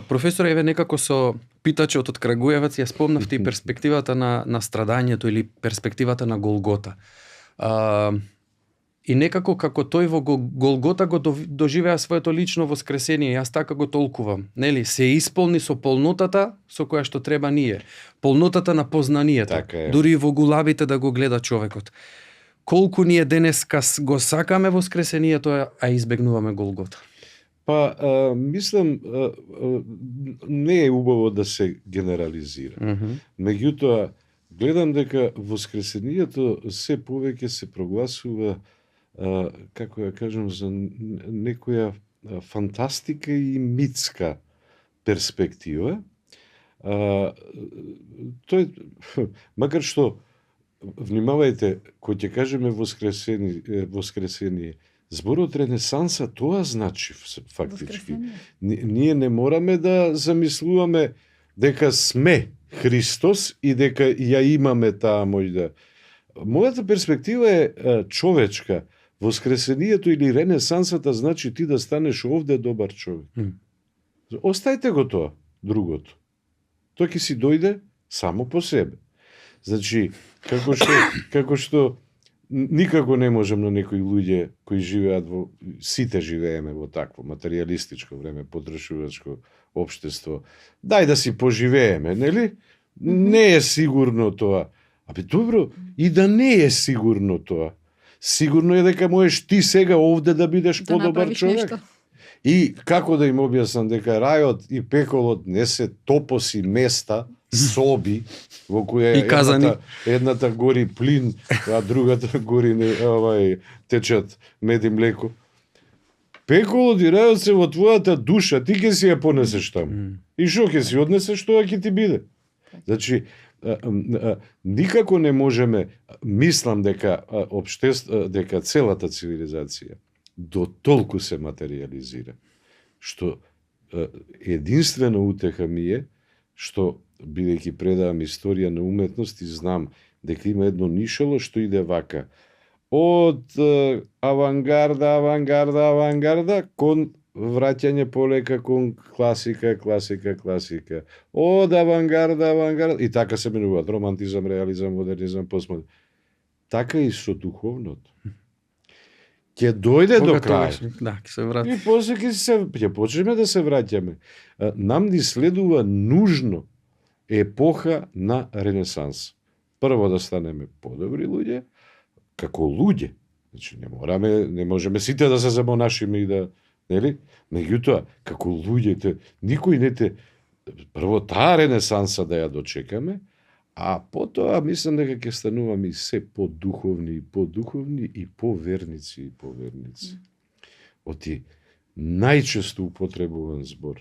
Професор, еве некако со питачот од Крагуевац ја спомнавте и перспективата на страдањето или перспективата на Голгота. И некако како тој во Голгота го доживеа своето лично воскресение, јас така го толкувам. Нели, се исполни со полнотата со која што треба ние. Полнотата на познанието. Така е. Дури во гулабите да го гледа човекот. Колку ние денеска го сакаме воскресението, а избегнуваме Голгота. Па, мислам, не е убаво да се генерализира. Меѓутоа, гледам дека воскресението се повеќе се прогласува, како ја кажам, за некоја фантастика и митска перспектива. Тој, макар што, внимавајте, кој ќе кажеме воскресение, зборот Ренесанса тоа значи фактички. Ние не мораме да замислуваме дека сме Христос и дека ја имаме таа мојда. Мојата перспектива е човечка. Воскресението или Ренесансата значи ти да станеш овде добар човек. Остајте го тоа, другото. Тоа ќе си дојде само по себе. Значи, како што никако не можем на некои луѓе кои живеат сите живееме во такво материјалистичко време, потрошувачко општество. Дај да си поживееме, нели? Не е сигурно тоа. Абе добро, и да не е сигурно тоа. Сигурно е дека можеш ти сега овде да бидеш подобар човек. Нешто. И како да им објаснам дека рајот и пеколот не се топоси места, соби во која едната гори плин, а другата гори течат мед и млеко. Пеколот и рајот се во твојата душа, ти ќе си ја понесеш таму. И што ќе си однесеш, тоа ќе ти биде. Значи, никако не можеме, мислам дека дека целата цивилизација до толку се материјализира, што единствена утеха ми е што, бидејќи предавам историја на уметност и знам дека има едно нишало што иде вака. Од авангарда кон враќање полека кон класика. Од авангарда и така се менуваат романтизам, реализам, модернизам, постмодернизам. Така и со духовното. Ќе дојде до крај. Да, ќе се врати. И после ќе почнеме да се враќаме. Нам ни следува нужно епоха на Ренесанс. Прво да станеме подобри луѓе, како луѓе. Значи не можеме сите да се замонашиме и да, нели? Меѓутоа, како луѓето, никој не те прво таа Ренесанса да ја дочекаме, а потоа мислам дека ќе стануваме и се подуховни и поверници. Оти најчесто употребуван збор.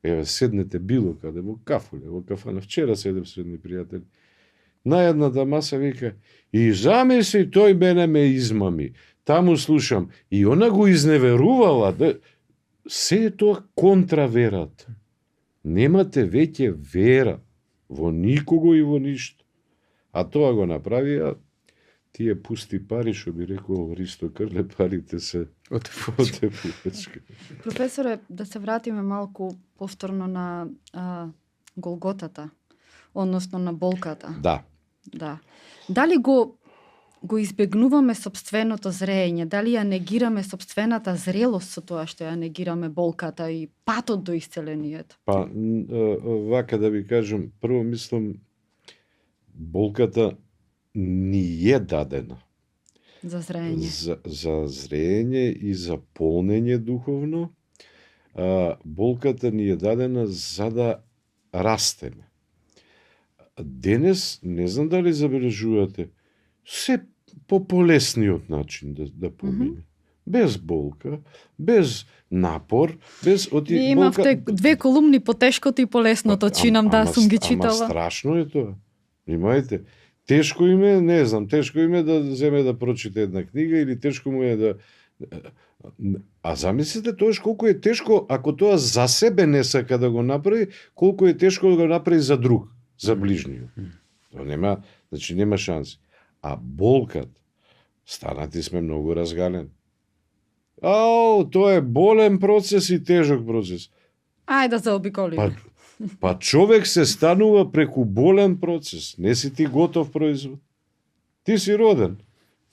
Еве, седнете било каде, во кафуле, во кафана. Вчера седев со едни пријатели. На едната маса вика, и замисли тој мене ме измами. Таму слушам, и она го изневерувала. Се е тоа контраверата. Немате веќе вера во никого и во ништо. А тоа го направија тие пусти пари, што би рекол Ристо Крле, парите се отепувачки. Професоре, да се вратиме малку повторно на Голготата, односно на болката. Да. Да. Дали го избегнуваме собственото зреење? Дали ја негираме собствената зрелост со тоа што ја негираме болката и патот до исцелението? Па, вака да ви кажам, прво мислам, болката ни е дадена. За зреење. За зреење и за полнење духовно. Болката ни е дадена за да растеме. Денес, не знам дали забележувате, се по полесниот начин да помине. Без болка, без напор, без Вие имавте две колумни по тешкото и по лесното, чинам да сум ги читала. Ама страшно е тоа. Внимајте, тешко им е, не знам, тешко им е да земе да прочита една книга или тешко му е да... А замислите тоа колку е тешко, ако тоа за себе не сака да го направи, колку е тешко да го направи за друг, за ближниот. Тоа нема, значи нема шанси. А болкат, станати сме многу разгалени. Тоа е болен процес и тежок процес. Ајде да заобиколиме. Па човек се станува преку болен процес. Не си ти готов производ. Ти си роден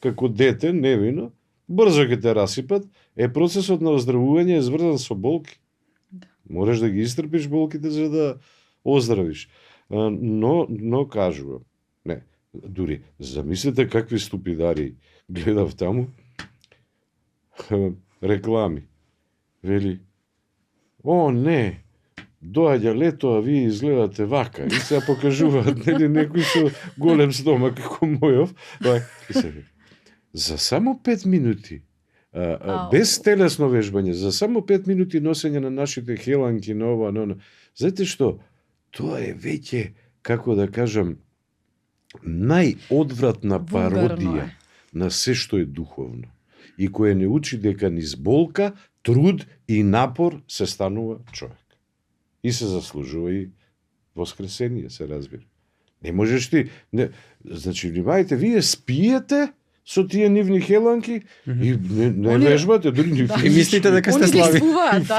како дете, невино, брзо ќе те расипат, процесот на оздравување е зврзан со болки. Можеш да ги истрпиш болките за да оздравиш. Но кажувам, не, дури, замислете какви ступидари гледав таму, реклами. Вели, не, доаѓа лето, а вие изгледате вака. И се покажуваат некои со голем стомак како мојов. За само 5 минути, без телесно вежбање, за само 5 минути носење на нашите хеланки, на ова, на она. Знаете што? Тоа е веќе, како да кажам, најодвратна пародија на се што е духовно. И која не учи дека низ болка, труд и напор се станува човек. И се заслужува и воскресение, се разбира. Не можеш ти... Значи, внимајте, вие спиете со тие нивни хеланки и не вежбате, дури ни И мислите дека сте слави.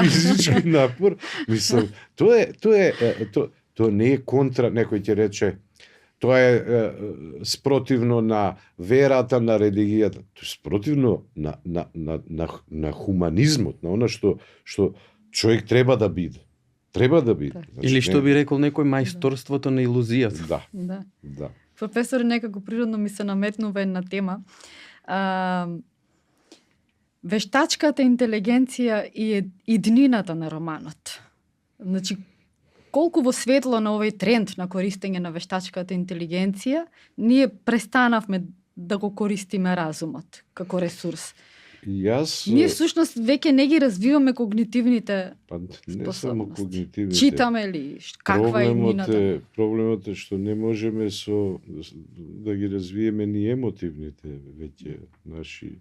Физички напор. Мислам, тоа не е контра, некој ќе рече, тоа е спротивно на верата, на религијата. Тоа е спротивно на хуманизмот, на она што човек треба да биде. Треба да биде. Значи, или што би рекол некој мајсторството на илузијата. Да. Професор, некако природно ми се наметнува една тема. Вештачката интелигенција и иднината на романот. Значи, колку во светло на овој тренд на користење на вештачката интелигенција, ние престанавме да го користиме разумот како ресурс. Ние всушност веќе не ги развиваме когнитивните не само когнитивните. Читаме ли? Каква е иднината? Проблемот е што не можеме да ги развиеме ни емотивните веќе наши,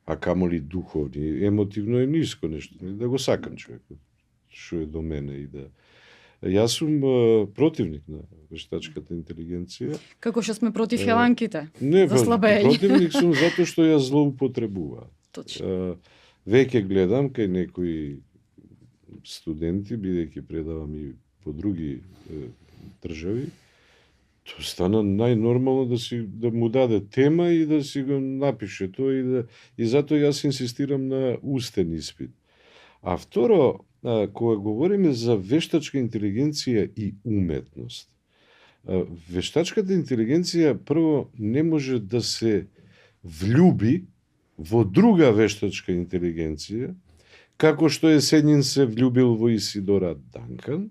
а камоли духовни. Емотивно е ниско нешто, да го сакам човекот, што е до мене и да... Јас сум противник на вештачката интелигенција. Како што сме против хеланките? Не, за слабење. Противник сум затоа што ја злоупотребуваат. Точно. Веќе гледам кај некои студенти, бидејќи предавам и по други држави, тоа стана најнормално да му даде тема и да си го напише тоа и затоа јас инсистирам на устен испит. А второ, кога говориме за вештачка интелигенција и уметност, вештачката интелигенција прво не може да се влюби во друга вештачка интелигенција, како што Есенин се влюбил во Исидора Данкан,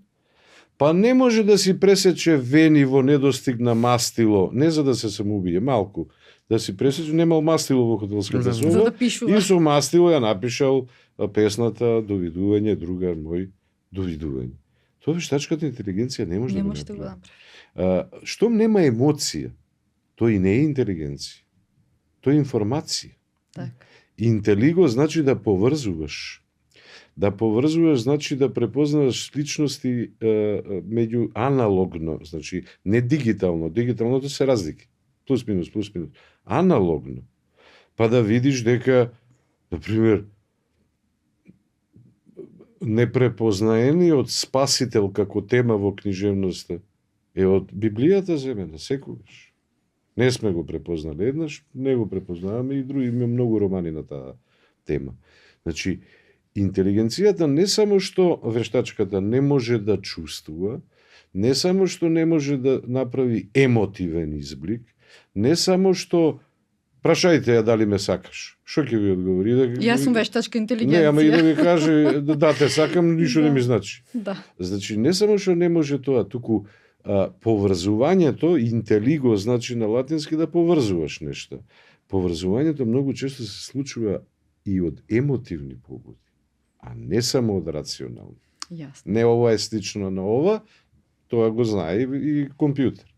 па не може да си пресече вени во недостиг на мастило, не за да се самоубие, малку, да си пресече, немал мастило во хотелската соба, за да пишува. И со мастило ја напишал песната "Довидување, другар мој, довидување". Тоа вештачката интелигенција не може да го направи. Штом нема емоција, тој не е интелигенција. Тоа е информација. Так. Интелиго значи да поврзуваш. Да поврзуваш значи да препознаваш сличности меѓу аналогно, значи не дигитално, дигиталното се разлики. Плюс минус. Аналогно. Па да видиш дека, например, непрепознаениот спасител како тема во книжевноста е од Библијата земена, секогаш. Не сме го препознали еднаш, не го препознаваме и други, има многу романи на таа тема. Значи, интелигенцијата не само што вештачката не може да чувствува, не само што не може да направи емотивен изблик, не само што прашајте ја дали ме сакаш. Што ќе ви одговори? Јас сум вештачка интелигенција. Не, ама и да ви каже да те сакам, ништо не ми значи. Да. Значи, не само што не може тоа, туку поврзувањето, интелиго значи на латински да поврзуваш нешто. Поврзувањето многу често се случува и од емотивни побуди, а не само од рационални. Јасно. Не ова е слично на ова, тоа го знае и компјутер.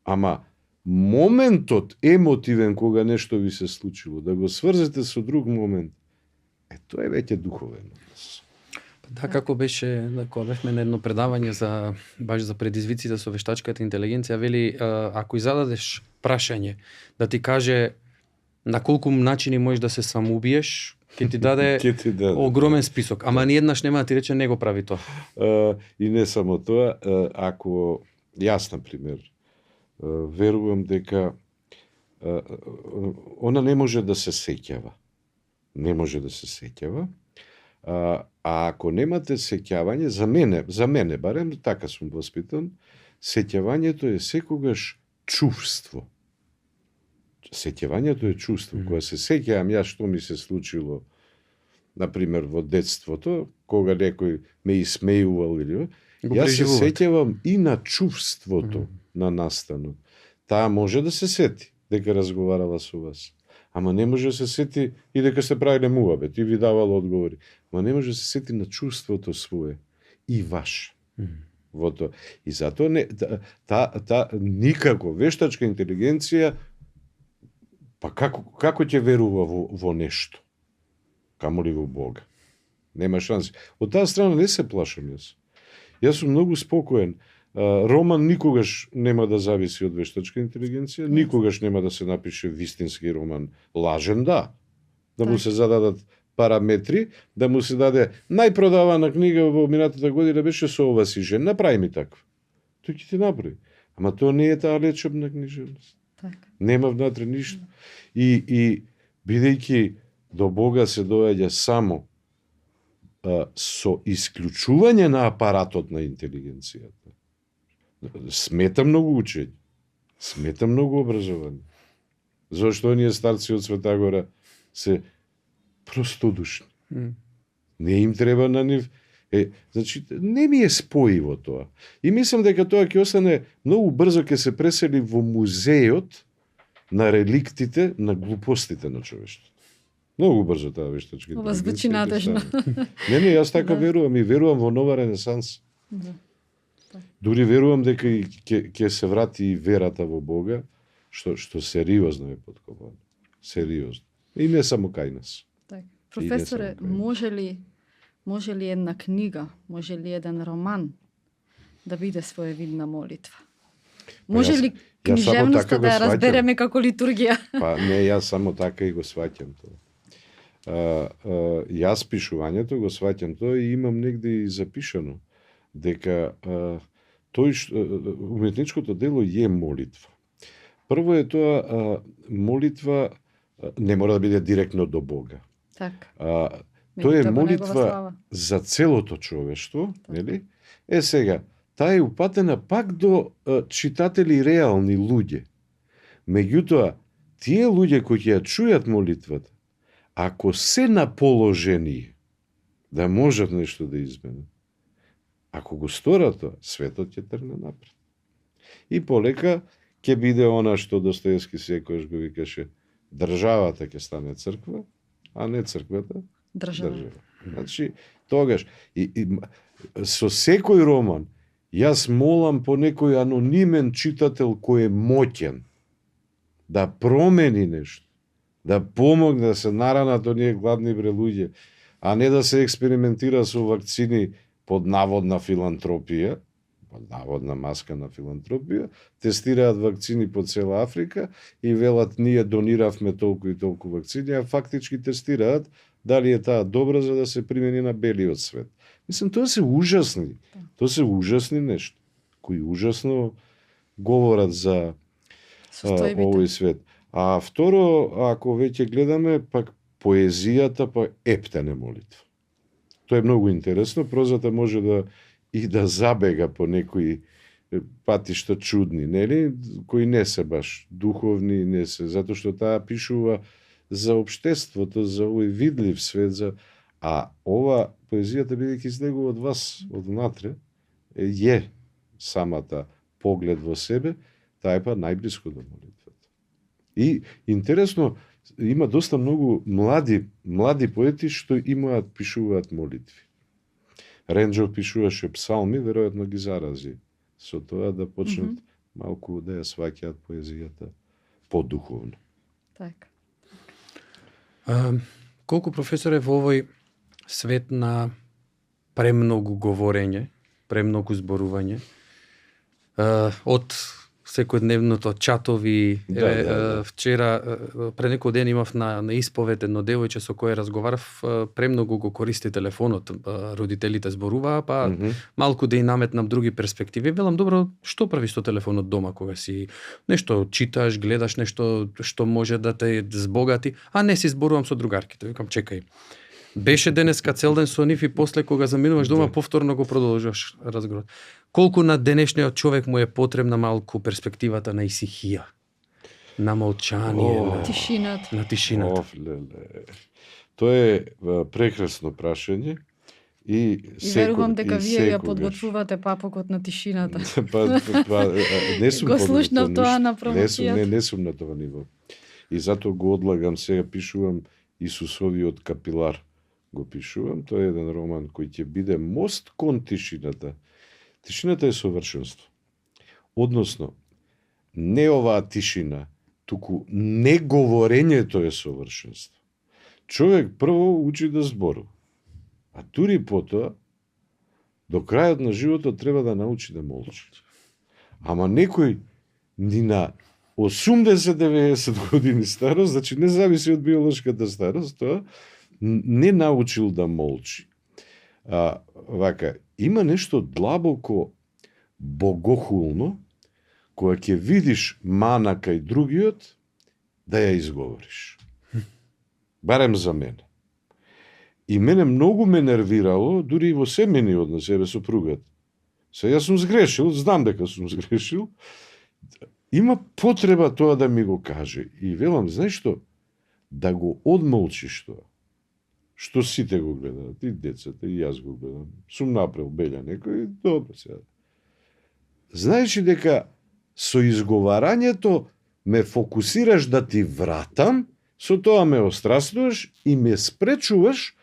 Ама моментот емотивен кога нешто ви се случило, да го сврзете со друг момент, тоа е веќе духовен. Да, како беше, кога бевме на едно предавање баш за предизвиците со вештачката интелигенција, вели, ако зададеш прашање, да ти каже на колку начини можеш да се самоубиеш, ќе ти даде огромен список, ама ни еднаш нема да ти рече не го прави тоа. И не само тоа, ако јас, например, верувам дека она не може да се сеќава. Не може да се сеќава. А ако немате сеќавање, за мене барем, така сум воспитан, сеќавањето е секогаш чувство. Сеќавањето е чувство. Кога се сеќавам јас што ми се случило, например, во детството, кога некој ме исмејувал или јас се сеќавам и на чувството на настанот. Таа може да се сети дека разговарала со вас. Ама не може да се сети и дека сте правиле муабет и ви давала одговори. Ама не може да се сети на чувството свое и ваш. Во тоа. И затоа никако вештачка интелигенција па како ќе верува во нешто? Камоли во Бога? Нема шанси. Од таа страна не се плашам јас. Јас сум многу спокоен. Роман никогаш нема да зависи од вештачка интелигенција, никогаш нема да се напише вистински роман лажен, да. Да му се зададат параметри, да му се даде најпродавана книга во минатата година беше Со ова си жен, направи ми таква. Тој ќе ти направи. Ама тоа не е таа лечебна книжевност. Нема внатре ништо. И бидејќи до Бога се доаѓа само со исклучување на апаратот на интелигенцијата. Смета многу учење, смета многу образование. Зошто оние старци од Света Гора се простодушни. Не им треба на нив. Значи, не ми е споиво тоа. И мислам дека тоа ќе остане многу брзо, ќе се пресели во музејот на реликтите на глупостите на човештвото. Многу брзо таа вештачка интелигенција. Ова звучи надежно. Не, јас така верувам и верувам во нова ренесанса. Дури верувам дека ќе се врати и верата во Бога, што сериозно е подкопано. Сериозно. И не само кај нас. Професоре, може ли една книга, може ли еден роман да биде своевидна молитва? Може ли книжевноста да ја разбереме како литургија? Па не, јас само така и го сваќам тоа. Јас пишувањето го сваќам тоа и имам негде и запишано дека уметничкото дело е молитва. Прво е тоа молитва не мора да биде директно до Бога. Тоа е молитва за целото човештво, нели? Сега, таа е упатена пак до читатели реални луѓе. Меѓутоа, тие луѓе кои ќе ја чујат молитвата, ако се на положение да можат нешто да изменат, ако го сторат тоа, светот ќе тргне напред. И полека ќе биде она што Достоевски секојаш го викаше, државата ќе стане црква, а не црквата држава. Значи, тогаш со секој роман јас молам по некој анонимен читател кој е моќен да промени нешто, да помогне да се наранат оние гладни луѓе. а не да се експериментира со вакцини под наводна филантропија, под наводна маска на филантропија, тестираат вакцини по цела Африка и велат ние дониравме толку и толку вакцини, а фактички тестираат дали е таа добра за да се примени на белиот свет. Мислам, тоа се ужасни нешто, кои ужасно говорат за овој свет. А второ, ако веќе гледаме, пак поезијата, па ептене молитва. Тоа е многу интересно, прозата може да забега по некои патишта чудни, нели, кои не се баш духовни, не се, затоа што таа пишува за општеството, за овој видлив свет, а ова поезијата бидејќи излегува од вас, од внатре, е самата поглед во себе, таа е па најблиско до молитвата. И интересно, има доста многу млади поети што пишуваат молитви. Ренџов пишуваше псалми, веројатно ги зарази со тоа да почнат малку да ја сваќаат поезијата подуховно. Така. Колку професоре во овој свет на премногу говорење, премногу зборување, од секојдневното чатови, вчера, пред некој ден имав на исповед едно девојче со кое разговарав, премногу го користи телефонот, родителите зборуваа, па малку да и наметнам други перспективи. Велам, добро, што прави со телефонот дома кога си нешто читаш, гледаш нешто што може да те збогати, а не си зборувам со другарките. Викам, чекај. Беше денеска цел ден со нив и после кога заминуваш дома повторно го продолжуваш разговор. Колку на денешниот човек му е потребна малку перспективата на исихија, на молчание, на тишината. Тоа е прекрасно прашање и верувам дека вие ја подготвувате папокот на тишината. Не сум го слушнав тоа на промоцијата. Не сум на тоа ниво. И затоа го одлагам, сега пишувам Исусовиот капилар. Го пишувам, тоа е еден роман кој ќе биде мост кон тишината. Тишината е совршенство. Односно, не оваа тишина, туку не говорењето е совршенство. Човек прво учи да зборува, а дури потоа, до крајот на животот треба да научи да молчи. Ама некој ни на 80-90 години старост, значи не зависи од биолошката старост, тоа не научил да молчи. Има нешто длабоко богохулно, кога ќе видиш мана кај другиот, да ја изговориш. Барем за мене. И мене многу ме нервирало, дури и во семени односи, еве сопругата. Јас сум сгрешил, знам дека сум сгрешил, има потреба тоа да ми го каже. И велам, знаеш што? Да го одмолчиш тоа. Што сите го гледаат, и децата, и јас го гледам. Сум направил белја некој, добро сега. Знаеш ли дека со изговарањето ме фокусираш да ти вратам, со тоа ме острастуваш и ме спречуваш,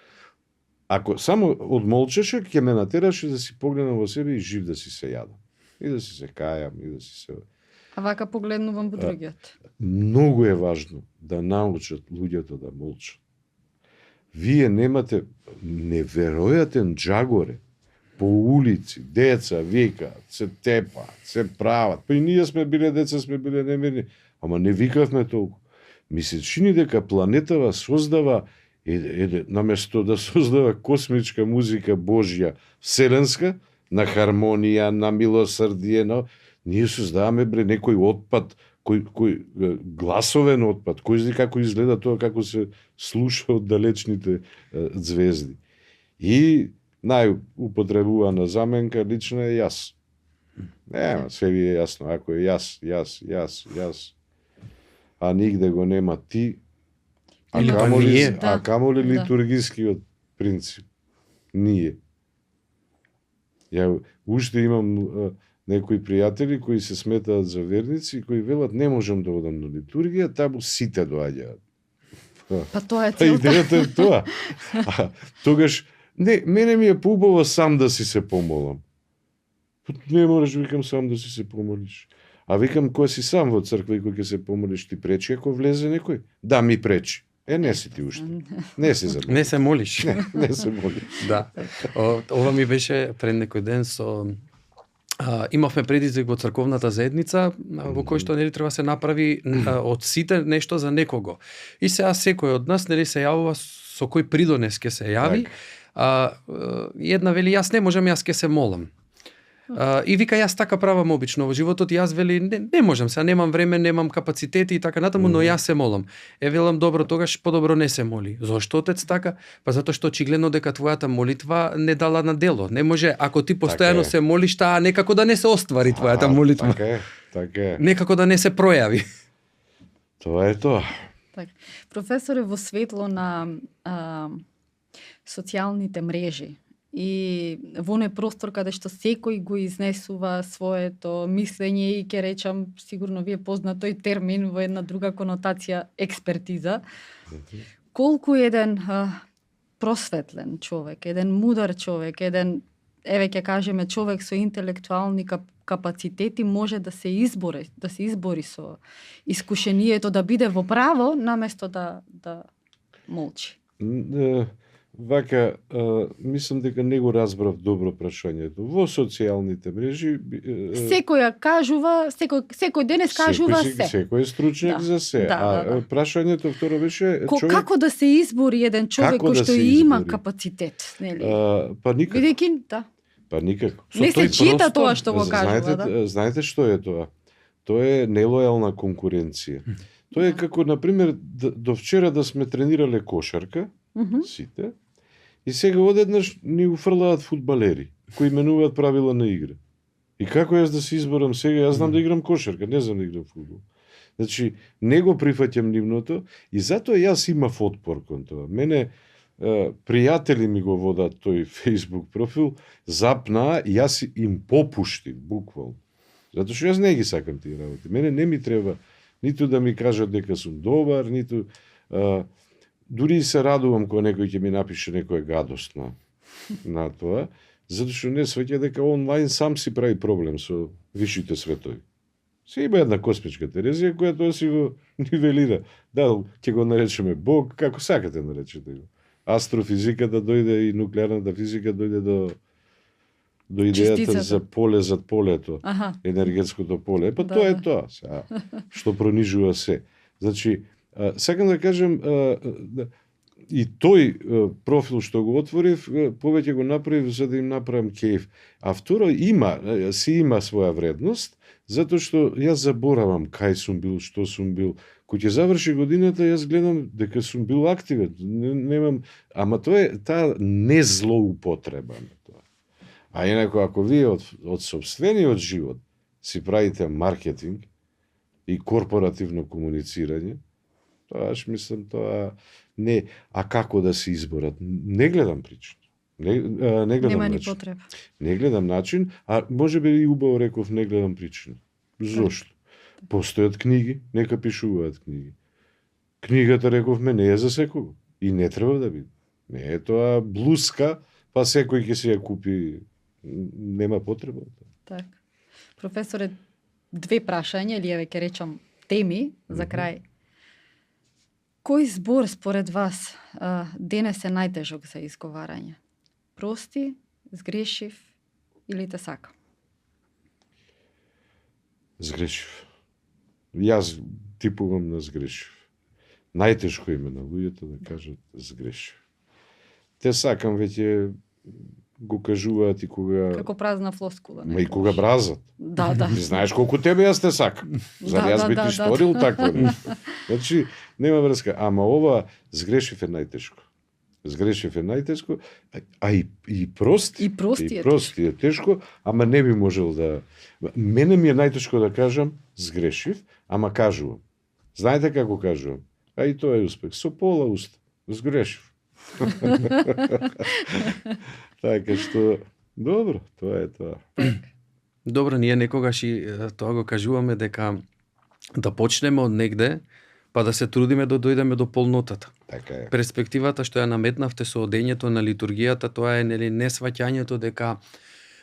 ако само одмолчеше, ќе ме натераше да си погледам во себе и жив да си се јадам. И да си се кајам, и да си се... А вака погледнувам во другиот. Многу е важно да научат луѓето да молчат. Вие немате неверојатен джагоре по улици, деца викаат, се тепаат, се прават. Па и ние сме биле деца, сме биле немирни, ама не викавме толку. Ми се чини дека планетава создава наместо да создава космичка музика Божја, вселенска, на хармонија, на милосрдие, ние создаваме некој отпад, кој гласовен отпад, кој знае како изгледа тоа, како се слуша од далечните звезди. И најупотребувана заменка лична е јас. Се ви е јасно, ако е јас, а нигде го нема ти, а камоли литургискиот принцип. Ние. Ја уште имам некои пријатели кои се сметаат за верници и кои велат не можам да одам на литургија, таму сите доаѓаат. Па тоа е целта. Идејата е тоа. Тогаш, мене ми е поубаво сам да си се помолам. Не можеш, викам, сам да си се помолиш. А викам, кој си сам во црква и кој ќе се помолиш, ти пречи ако влезе некој? Да, ми пречи. Не си ти уште. Не си замолил. Не се молиш. Не се моли. Да. Ова ми беше пред некој ден со имавме предизвик во црковната заедница во кој што нели треба се направи од сите нешто за некого. И сега секој од нас нели се јавува со кој придонес ќе се јави. Една вели јас не можам, јас ќе се молам. И вика јас така правам обично во животот, јас вели не можам, сега немам време, немам капацитети и така натаму, но јас се молам. Велам добро, тогаш подобро не се моли. Зошто отец така? Па затоа што очигледно дека твојата молитва не дала на дело. Не може ако ти постојано се молиш, таа некако да не се оствари твојата молитва. Така е. Некако да не се пројави. Тоа е тоа. Так. Професоре, во светло на социјалните мрежи и во не простор каде што секој го изнесува своето мислење и ќе речам, сигурно ви е познат тој термин во една друга конотација, експертиза, колку еден просветлен човек, еден мудар човек, еден, еве ќе кажеме, човек со интелектуални капацитети може да се избори со искушението да биде во право наместо да молчи. Вака, мислам дека не го разбрав добро прашањето. Во социјалните мрежи секој кажува, секој денес кажува се. Секој е стручњак за се. Прашањето второ беше како да се избори еден човек кој што има капацитет, нели? Па никако. Бидејќи, да. Па никако. Не се чита тоа што го кажува, да. Знаете што е тоа? Тоа е нелојална конкуренција. Тоа е како, например, до вчера да сме тренирале кошарка, сите, и сега одеднаш ни уфрлаат фудбалери, кои менуваат правила на игра. И како јас да се изборам сега? Јас знам да играм кошарка, не знам да играм фудбал. Значи, не го прифаќам нивното и затоа јас имав отпор кон тоа. Мене пријатели ми го водат тој Facebook профил, запнаа и јас им попуштив, буквално. Затоа што јас не ги сакам тие работи. Мене не ми треба ниту да ми кажат дека сум добар, ниту дури се радувам кога некој ќе ми напише некоја гадост на тоа, затоа што не сваќа дека онлайн сам си прави проблем со висшите светови. Се има една космичка Терезија која тоа си го нивелира. Да, ќе го наречеме Бог, како сакате наречете го. Астрофизиката дојде и нуклеарната физика дојде до идејата за поле зад полето, енергетското поле. Па тоа е тоа, што пронижува се. Значи, сакам да кажем, и тој профил што го отворив, повеќе го направив за да им направам кејф. А второ, има своја вредност, затоа што јас заборавам кај сум бил, што сум бил. Кој ќе заврши годината, јас гледам дека сум бил активен. Немам, ама тоа е таа незлоупотреба на тоа. А инако, ако вие од сопствениот живот си правите маркетинг и корпоративно комуницирање, тоа аш мислам тоа не, а како да се изборат? Не гледам причина. Не гледам нема ни начин. потреба. Не гледам начин, а може би и убаво реков не гледам причина. Зошто? Постојат книги, нека пишуваат книги. Книгата, рековме, не е за секого. И не треба да биде. Не е тоа блуска, па секој ќе си ја купи. Нема потреба. Так. Професоре, две прашања, или еве ќе речам теми за крај. Кој збор според вас денес е најтежок за изговарање? Прости, сгрешив или те сакам? Сгрешив. Јас типувам на сгрешив. Најтешко име на луѓето да кажат сгрешив. Те сакам веќе го кажуваат и кога... Како празна флоскула. Ма и кога бразат. Да. Ти знаеш колку тебе јас те сакам. Зар јас би ти сторил такво нешто? Значи, нема врска. Ама ова сгрешив е најтешко. Сгрешив е најтешко, а и прости. И прости е тешко, ама не би можел да... Мене ми е најтешко да кажам сгрешив, ама кажувам. Знаете како кажувам? А и тоа е успех. Со пола уста. Сгрешив. Така што, добро, тоа е тоа. Добро, ние некогаш и тоа го кажуваме дека да почнеме од негде, па да се трудиме да дојдеме до полнотата. Така е. Перспективата што ја наметнавте со одењето на литургијата, тоа е нели несваќањето дека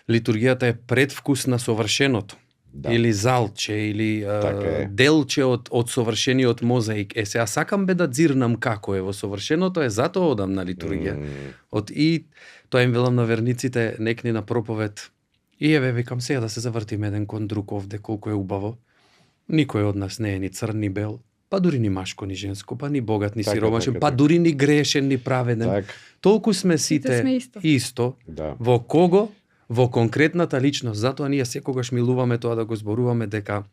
литургијата е предвкус на совршеното. Да. или залче, или Така е. делче од совршениот мозаик. Сега сакам да дзирнам како е во совршеното, затоа одам на литургија. И тоа им велам на верниците, некни на проповед. И еве, викам, сега да се завртиме еден кон друг овде, колку е убаво. Никој од нас не е ни црн, ни бел, па дури ни машко, ни женско, па ни богат, ни сиромашен, па дури ни грешен, ни праведен. Толку сме сите сме исто. Да. Во кого? Во конкретната личност. Затоа ние секогаш милуваме тоа да го зборуваме дека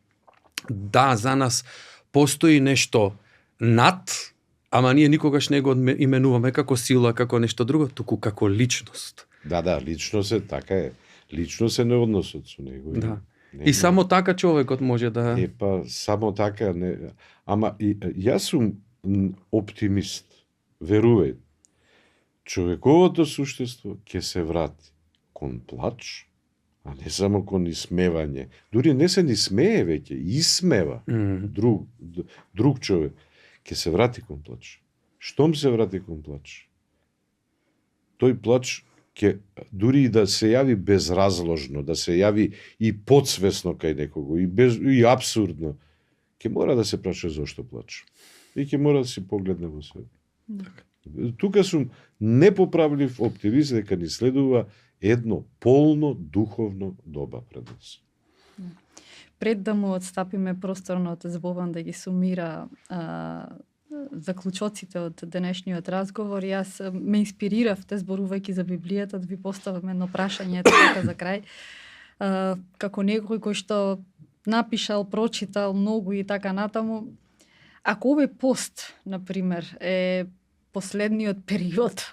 да, за нас постои нешто над, ама ние никогаш не го именуваме како сила, како нешто друго, туку како личност. Да, личност е, така е. Личност е на односот со него. Да. И само така човекот може да... Само така, не. Ама јас сум оптимист. Верувај. Човековото суштество ќе се врати кон плач, а не само кон исмевање. Дури не се ни смее веќе, исмева. Друг човек ќе се врати кон плач. Штом се врати кон плач? Тој плач ќе дури и да се јави безразложно, да се јави и подсвесно кај некого, и апсурдно, ќе мора да се праша зошто плаче. И ќе мора да си погледне во себе. Тука сум непоправлив оптимист дека ни следува едно полно духовно доба пред нас. Пред да му отстапиме просторно од Збован да ги сумира заклучоците од денешниот разговор, јас ме инспириравте зборувајќи за Библијата да ви поставам едно прашање така за крај. Како некој кој што напишал, прочитал многу и така натаму, ако овој пост, например, е последниот период,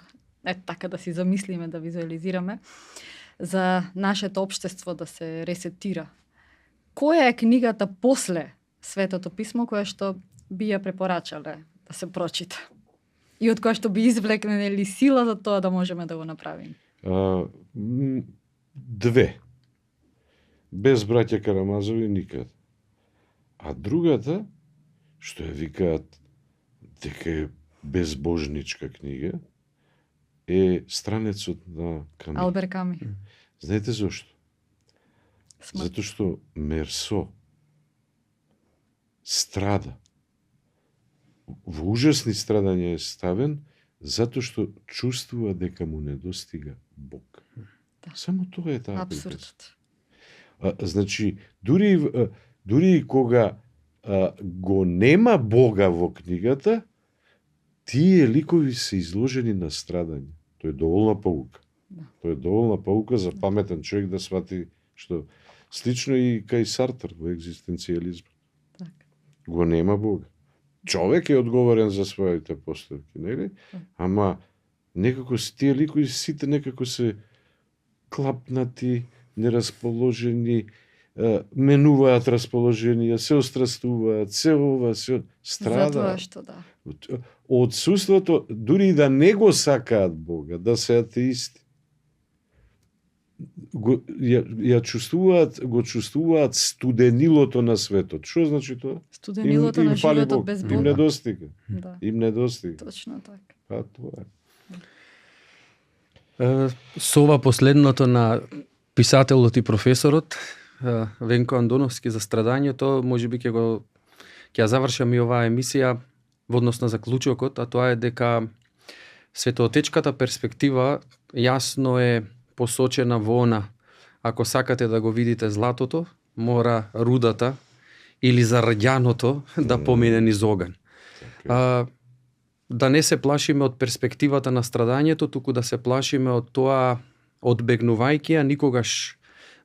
така да си замислиме, да визуализираме, за нашето општество да се ресетира, која е книгата после Светото писмо која што би ја препорачале да се прочита? И од која што би извлекнели сила за тоа да можеме да го направиме? Две. Без браќа Карамазови никад. А другата, што ја викаат дека е безбожничка книга, е Странецот на Ками. Албер Ками. Знаете зошто? Зато што Мерсо страда. Во ужасни страдања е ставен, затоа што чувствува дека му недостига Бог. Да. Само тоа е таа абсурдот. Значи, дури кога го нема Бога во книгата, тие ликови се изложени на страдање. Тоа е доволна pouка. Да. Тоа е доволна pouка за паметен човек да свати што слично и кај Сартр во екзистенцијализмот. Так. Го нема Бога. Човек е одговорен за своите постапки, нели? Ама некако тие ликови сите некако се клапнати, нерасположени, менуваат расположенија, се острастуваат, се ова, се страда. Затоа што да. Отсуството, дури и да не го сакаат Бога, да се атеисти, го чувствуваат студенилото на светот. Што значи тоа? Студенилото на животот без Бога. Им недостига. Да. Им недостига. Точно така. Па тоа е. Со ова последното на писателот и професорот Венко Андоновски за страдањето, можеби ќе ја завршам и оваа емисија во однос на заклучокот, а тоа е дека светоотечката перспектива јасно е посочена во она. Ако сакате да го видите златото, мора рудата или зарѓаното да помине низ оган. Да не се плашиме од перспективата на страдањето, туку да се плашиме од тоа, одбегнувајќи ја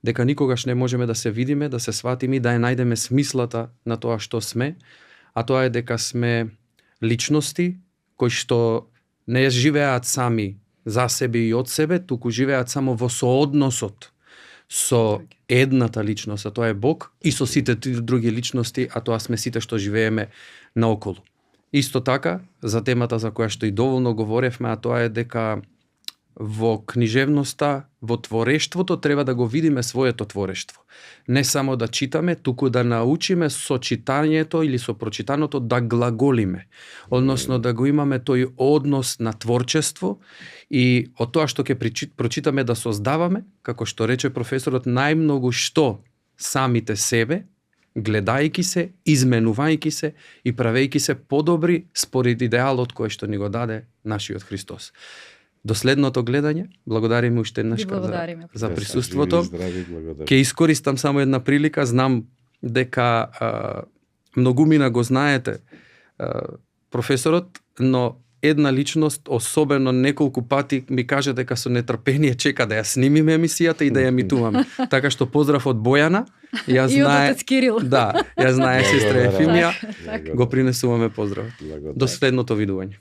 дека никогаш не можеме да се видиме, да се сватиме и да ја најдеме смислата на тоа што сме, а тоа е дека сме личности кои што не живеат сами за себе и од себе, туку живеат само во соодносот со едната личност, а тоа е Бог, и со сите други личности, а тоа сме сите што живееме наоколу. Исто така, за темата за која што и доволно говоревме, а тоа е дека во книжевноста, во творештвото треба да го видиме своето творештво. Не само да читаме, туку да научиме со читањето или со прочитаното да глаголиме. Односно да го имаме тој однос на творчество и од тоа што ќе прочитаме да создаваме, како што рече професорот, најмногу што самите себе, гледајќи се, изменувајќи се и правејќи се подобри според идеалот кој што ни го даде нашиот Христос. До следното гледање, благодариме уште еднаш за присуството. Ќе искористам само една прилика, знам дека многумина го знаете професорот, но една личност, особено неколку пати, ми кажа дека со нетрпение чека да ја снимиме емисијата и да ја емитуваме. Така што поздрав од Бојана. Ја знае, да, ја знае сестра Ефимија. Го принесуваме поздрав. До следното видување.